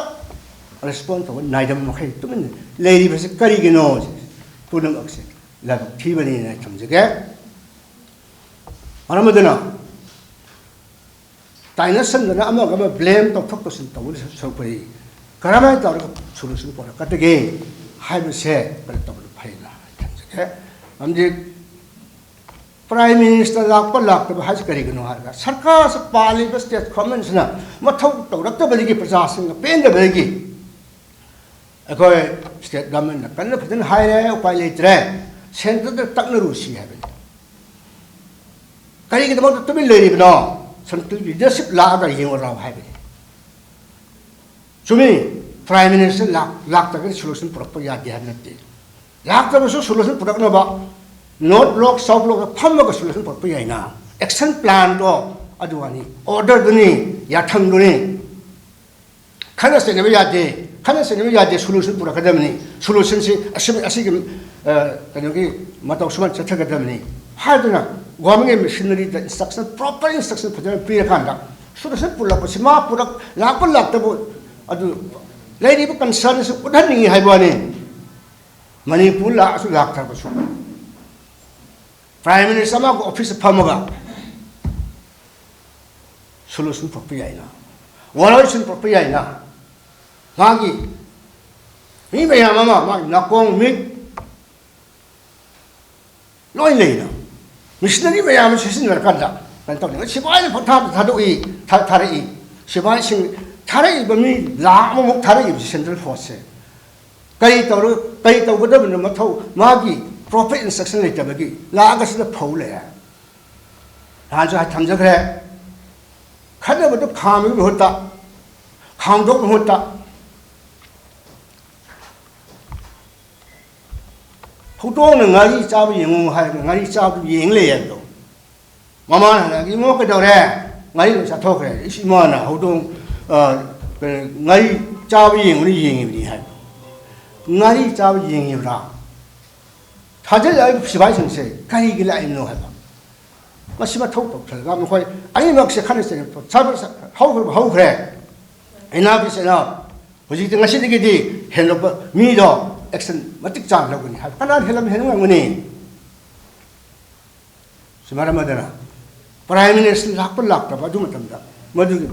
ꯔꯦꯁꯄꯣꯟ ꯇꯧꯕ ꯅꯥꯏꯗꯕ ꯃꯈꯩ ꯇꯨꯃꯤꯟꯅ ꯂꯩꯔꯤꯕꯁꯤ ꯀꯔꯤꯒꯤꯅꯣ? ꯄꯨꯝꯅꯃꯛꯁꯦ ꯂꯥꯏꯕꯛ ꯊꯤꯕꯅꯤꯅ ꯑꯩ ꯊꯝꯖꯒꯦ꯫ ꯃꯔꯝ ꯑꯗꯨꯅ ꯇꯥꯏꯅꯁꯟꯗꯅ ꯑꯃꯒ ꯑꯃ ꯕ꯭ꯂꯦꯝ ꯇꯧꯊꯣꯛ ꯇꯧꯁꯤꯟ ꯇꯧꯕꯗ ꯁꯔꯨꯛꯄꯨꯗꯤ ꯀꯔꯝꯍꯥꯏꯅ ꯇꯧꯔꯒ ꯁꯣꯂꯨꯁꯟ ꯄꯨꯔꯛꯀꯗꯒꯦ ꯍꯥꯏꯕꯁꯦ ꯀꯩꯅꯣ ꯇꯧꯕꯅ ꯐꯩꯅ ꯊꯝꯖꯒꯦ꯫ ꯍꯧꯖꯤꯛ ꯄ꯭ꯔꯥꯏꯝ ꯃꯤꯅꯤꯁꯇꯔ ꯂꯥꯛꯄ ꯂꯥꯛꯇꯕ ꯍꯥꯏꯁꯤ ꯀꯔꯤꯒꯤꯅꯣ ꯍꯥꯏꯔꯒ ꯁꯔꯀꯥꯔꯁꯤ, ꯄꯥꯜꯂꯤꯕ ꯁ꯭ꯇꯦꯠ ꯒꯣꯔꯃꯦꯟꯁꯤꯅ ꯃꯊꯧ ꯇꯧꯔꯛꯇꯕꯗꯒꯤ, ꯄ꯭ꯔꯖꯥꯁꯤꯡꯒ ꯄꯦꯟꯗꯕꯗꯒꯤ ꯑꯩꯈꯣꯏ ꯁ꯭ꯇꯦꯠ ꯒꯣꯔꯃꯦꯟꯅ ꯀꯟꯅ ꯐꯖꯅ ꯍꯥꯏꯔꯦ, ꯎꯄꯥꯏ ꯂꯩꯇ꯭ꯔꯦ, ꯁꯦꯟꯇꯔꯗ ꯇꯛꯅꯔꯨꯁꯤ ꯍꯥꯏꯕꯅꯤ꯫ ꯀꯔꯤꯒꯤꯗꯃꯛꯇ ꯇꯨꯃꯤꯟ ꯂꯩꯔꯤꯕꯅꯣ? ꯁꯦꯟꯇ꯭ꯔꯦꯜ ꯂꯤꯗꯔꯁꯤꯞ ꯂꯥꯛꯑꯒ ꯌꯦꯡꯉꯨꯔꯣ ꯍꯥꯏꯕꯅꯤ꯫ ꯆꯨꯝꯃꯤ, ꯄ꯭ꯔꯥꯏꯝ ꯃꯤꯅꯤꯁꯇꯔ ꯂꯥꯛ-, ꯂꯥꯛꯇ꯭ꯔꯒꯗꯤ ꯁꯣꯂꯨꯁꯟ ꯄꯨꯔꯛꯄ ꯌꯥꯗꯦ ꯍꯥꯏꯕ ꯅꯠꯇꯦ꯫ ꯂꯥꯛꯇ꯭ꯔꯕꯁꯨ ꯁꯣꯂꯨꯁꯟ ꯄꯨꯔꯛꯅꯕ ꯅꯣꯔꯠ ꯕ꯭ꯂꯣꯛ, ꯁꯥꯎꯠ ꯕ꯭ꯂꯣꯛꯇ ꯐꯝꯃꯒ ꯁꯣꯂꯨꯁꯟ ꯄꯨꯔꯛꯄ ꯌꯥꯏꯅ꯫ ꯑꯦꯛꯁꯟ ꯄ꯭ꯂꯥꯟꯗꯣ ꯑꯗꯨ ꯑꯅꯤ, ꯑꯣꯔꯗꯔꯗꯨꯅꯤ, ꯌꯥꯊꯪꯗꯨꯅꯤ꯫ ꯈꯠꯅ ꯆꯩꯅꯕ ꯌꯥꯗꯦ, ꯈꯠꯅ ꯆꯩꯅꯕ ꯌꯥꯗꯦ, ꯁꯣꯂꯨꯁꯟ ꯄꯨꯔꯛꯀꯗꯕꯅꯤ꯫ ꯁꯣꯂꯨꯁꯟꯁꯤ ꯑꯁꯤ-, ꯑꯁꯤꯒꯤ, ꯑ, ꯀꯩꯅꯣꯒꯤ ꯃꯇꯧ ꯁꯨꯃꯥꯏꯅ ꯆꯠꯊꯒꯗꯕꯅꯤ ꯍꯥꯏꯗꯨꯅ ꯒꯣꯔꯃꯦꯟꯒꯤ ꯃꯦꯁꯤꯅꯔꯤꯗ ꯏꯟꯁꯇ꯭ꯔꯛꯁꯟ, ꯄ꯭ꯔꯣꯄꯔ ꯏꯟꯁꯇ꯭ꯔꯛꯁꯟ ꯐꯖꯅ ꯄꯤꯔꯀꯥꯟꯗ ꯁꯣꯂꯨꯁꯟ ꯄꯨꯔꯛꯄꯁꯤ, ꯃꯥ ꯄꯨꯔꯛ-, ꯂꯥꯛꯄ ꯂꯥꯛꯇꯕ ꯑꯗꯨ ꯂꯩꯔꯤꯕ ꯀꯟꯁꯔꯟꯁꯤ ꯎꯠꯍꯟꯅꯤꯡꯉꯤ ꯍꯥꯏꯕ ꯋꯥꯅꯤ꯫ ꯃꯅꯤꯄꯨꯔ ꯂꯥꯛꯑꯁꯨ ꯂꯥꯛꯇ꯭ꯔꯕꯁꯨ ꯄ꯭ꯔꯥꯏꯝ ꯃꯤꯅꯤꯁꯇꯔ ꯑꯃꯒ ꯑꯣꯐꯤꯁꯇ ꯐꯝꯃꯒ ꯁꯣꯂꯨꯁꯟ ꯄꯨꯔꯛꯄ ꯌꯥꯏꯅ, ꯋꯥꯔꯣꯏꯁꯤꯟ ꯄꯨꯔꯛꯄ ꯌꯥꯏꯅ꯫ ꯃꯥꯒꯤ ꯃꯤ ꯃꯌꯥꯝ ꯑꯃ, ꯃꯥꯒꯤ ꯅꯥꯀꯣꯡ ꯃꯤꯠ ꯂꯣꯏ ꯂꯩꯅ ꯃꯤꯁꯅꯔꯤ ꯃꯌꯥꯝ ꯑꯃ ꯁꯤꯖꯤꯟꯅꯔꯀꯥꯟꯗ ꯀꯩꯅꯣ ꯇꯧꯅꯤ꯫ ꯁꯤꯐꯥꯏꯅ ꯄꯪꯊꯥꯗ ꯊꯥꯗꯣꯛꯏ, ꯊꯥ-, ꯊꯥꯔꯛꯏ꯫ ꯁꯤꯐꯥꯏꯁꯤꯡ ꯊꯥꯔꯛꯏꯕ ꯃꯤ ꯂꯥꯈ ꯑꯃꯃꯨꯛ ꯊꯥꯔꯛꯏꯕꯁꯤ ꯁꯦꯟꯇ꯭ꯔꯦꯜ ꯐꯣꯔꯁꯁꯦ ꯀꯔꯤ ꯇꯧꯔ-, ꯀꯔꯤ ꯇꯧꯒꯗꯕꯅꯣ ꯃꯊꯧ, ꯃꯥꯒꯤ ꯄ꯭ꯔꯣꯄꯔ ꯏꯟꯁꯇ꯭ꯔꯛꯁꯟ ꯂꯩꯇꯕꯒꯤ ꯂꯥꯛꯑꯒ ꯁꯤꯗ ꯐꯧ ꯂꯩꯔꯦ꯫ ꯅꯍꯥꯟꯁꯨ ꯍꯥꯏ ꯊꯝꯖꯈ꯭ꯔꯦ, ꯈꯠꯅꯕꯗꯨ ꯈꯥꯝꯕꯒꯤ ꯃꯍꯨꯠꯇ, ꯈꯥꯝꯗꯣꯛꯄꯒꯤ ꯃꯍꯨꯠꯇ ꯍꯧꯗꯣꯡꯅ ꯉꯥꯔꯤ ꯆꯥꯕ ꯌꯦꯡꯉꯨ ꯍꯥꯏꯔꯒ ꯉꯥꯔꯤ ꯆꯥꯕꯗꯨ ꯌꯦꯡ ꯂꯩ ꯍꯥꯏꯕꯗꯣ꯫ ꯃꯃꯥꯅ ꯍꯜꯂꯛꯑꯒ, "ꯏꯕꯨꯡꯉꯣ ꯀꯩꯗꯧꯔꯦ?" "ꯉꯥꯔꯤ ꯂꯣꯏ ꯆꯥꯊꯣꯛꯈ꯭ꯔꯦ꯫" "ꯏꯁ ꯏꯃꯥꯅ ꯍꯧꯗꯣꯡ, ꯑ, ꯀꯩꯅꯣ, ꯉꯥꯔꯤ ꯆꯥꯕ ꯌꯦꯡꯕꯅꯤ ꯌꯦꯡꯉꯤꯕꯅꯤ" ꯍꯥꯏꯕ꯫ ꯉꯥꯔꯤ ꯆꯥꯕ ꯌꯦꯡꯉꯤꯕ꯭ꯔꯥ? ꯊꯥꯖꯤꯜꯂꯛꯏꯕ ꯁꯤꯐꯥꯏꯁꯤꯡꯁꯦ ꯀꯔꯤꯒꯤ ꯂꯥꯛꯏꯅꯣ ꯍꯥꯏꯕ꯫ ꯃꯁꯤ ꯃꯊꯧ ꯇꯧꯁꯜꯂꯒ ꯃꯈꯣꯏ ꯑꯅꯤꯃꯛꯁꯦ ꯈꯠꯅ ꯆꯩꯅꯕ ꯍꯧꯈ꯭ꯔꯕ ꯍꯧꯈ꯭ꯔꯦ꯫ Enough is enough꯫ ꯍꯧꯖꯤꯛꯇꯤ ꯉꯁꯤꯗꯒꯤꯗꯤ ꯍꯦꯟꯗꯣꯛꯄ ꯃꯤꯗꯣ action ꯃꯇꯤꯛ ꯆꯥꯅ ꯂꯧꯒꯅꯤ ꯍꯥꯏꯕ ꯀꯅꯥꯅ ꯍꯦꯜꯂꯝ ꯍꯦꯟꯕ ꯉꯝꯒꯅꯤ? ꯁꯤ ꯃꯔꯝ ꯑꯗꯨꯅ Prime Minister ꯂꯥꯛꯄ ꯂꯥꯛꯇꯕ ꯑꯗꯨ ꯃꯇꯝꯗ ꯃꯗꯨꯒꯤ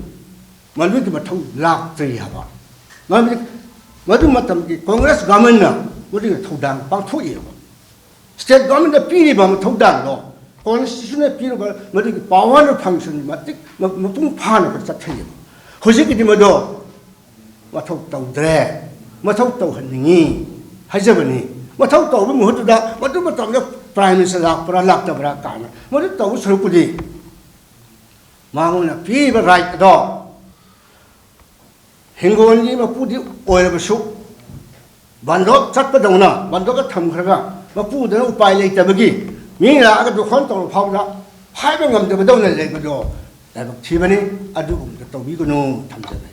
ꯃꯗꯨꯒꯤ ꯃꯊꯧ ꯂꯥꯛꯇ꯭ꯔꯤ ꯍꯥꯏꯕ꯫ ꯃꯔꯝꯗꯤ ꯃꯗꯨ ꯃꯇꯝꯒꯤ Congress governmentꯅ ꯃꯗꯨꯒꯤ ꯊꯧꯗꯥꯡ ꯄꯥꯡꯊꯣꯛꯏ ꯍꯥꯏꯕ꯫ State governmentꯅ ꯄꯤꯔꯤꯕ ꯊꯧꯗꯥꯡꯗꯣ, Constitutionꯅ ꯄꯤꯔꯤꯕ ꯃꯗꯨꯒꯤ power function ꯃꯇꯤꯛ ꯃ-, ꯃꯄꯨꯡ ꯐꯥꯅ ꯑꯩꯈꯣꯏ ꯆꯠꯊꯩꯌꯦꯕ꯫ ꯍꯧꯖꯤꯛꯀꯤꯗꯤ ꯃꯗꯣ ꯃꯊꯧ ꯇꯧꯗ꯭ꯔꯦ, ꯃꯊꯧ ꯇꯧꯍꯟꯅꯤꯡꯉꯤ ꯍꯥꯏꯖꯕꯅꯤ꯫ ꯃꯊꯧ ꯇꯧꯕꯒꯤ ꯃꯍꯨꯠꯇꯨꯗ ꯃꯗꯨ ꯃꯇꯝꯗ Prime Minister ꯂꯥꯛꯄ꯭ꯔꯥ ꯂꯥꯛꯇꯕ꯭ꯔꯥ ꯀꯥꯏꯅ ꯃꯗꯨ ꯇꯧꯕ ꯁꯔꯨꯛꯄꯨꯗꯤ ꯃꯉꯣꯟꯗ ꯄꯤꯔꯤꯕ right ꯑꯗꯣ ꯍꯤꯡꯒꯣꯜꯒꯤ ꯃꯄꯨꯗꯤ ꯑꯣꯏꯔꯕꯁꯨ ꯕꯟꯗꯣꯛ ꯆꯠꯄꯗꯧꯅ ꯕꯟꯗꯣꯛꯇ ꯊꯝꯈ꯭ꯔꯒ ꯃꯄꯨꯗꯨꯅ ꯎꯄꯥꯏ ꯂꯩꯇꯕꯒꯤ ꯃꯤ ꯂꯥꯛꯑꯒ ꯗꯣꯈꯣꯟ ꯇꯧꯔ ꯐꯥꯎꯕꯗ ꯍꯥꯏꯕ ꯉꯝꯗꯕꯗꯧꯅ ꯂꯩꯕꯗꯣ ꯂꯥꯏꯕꯛ ꯊꯤꯕꯅꯤ꯫ ꯑꯗꯨꯒꯨꯝꯕꯗ ꯇꯧꯕꯤꯒꯅꯨ꯫ ꯊꯝꯖꯕꯅꯤ꯫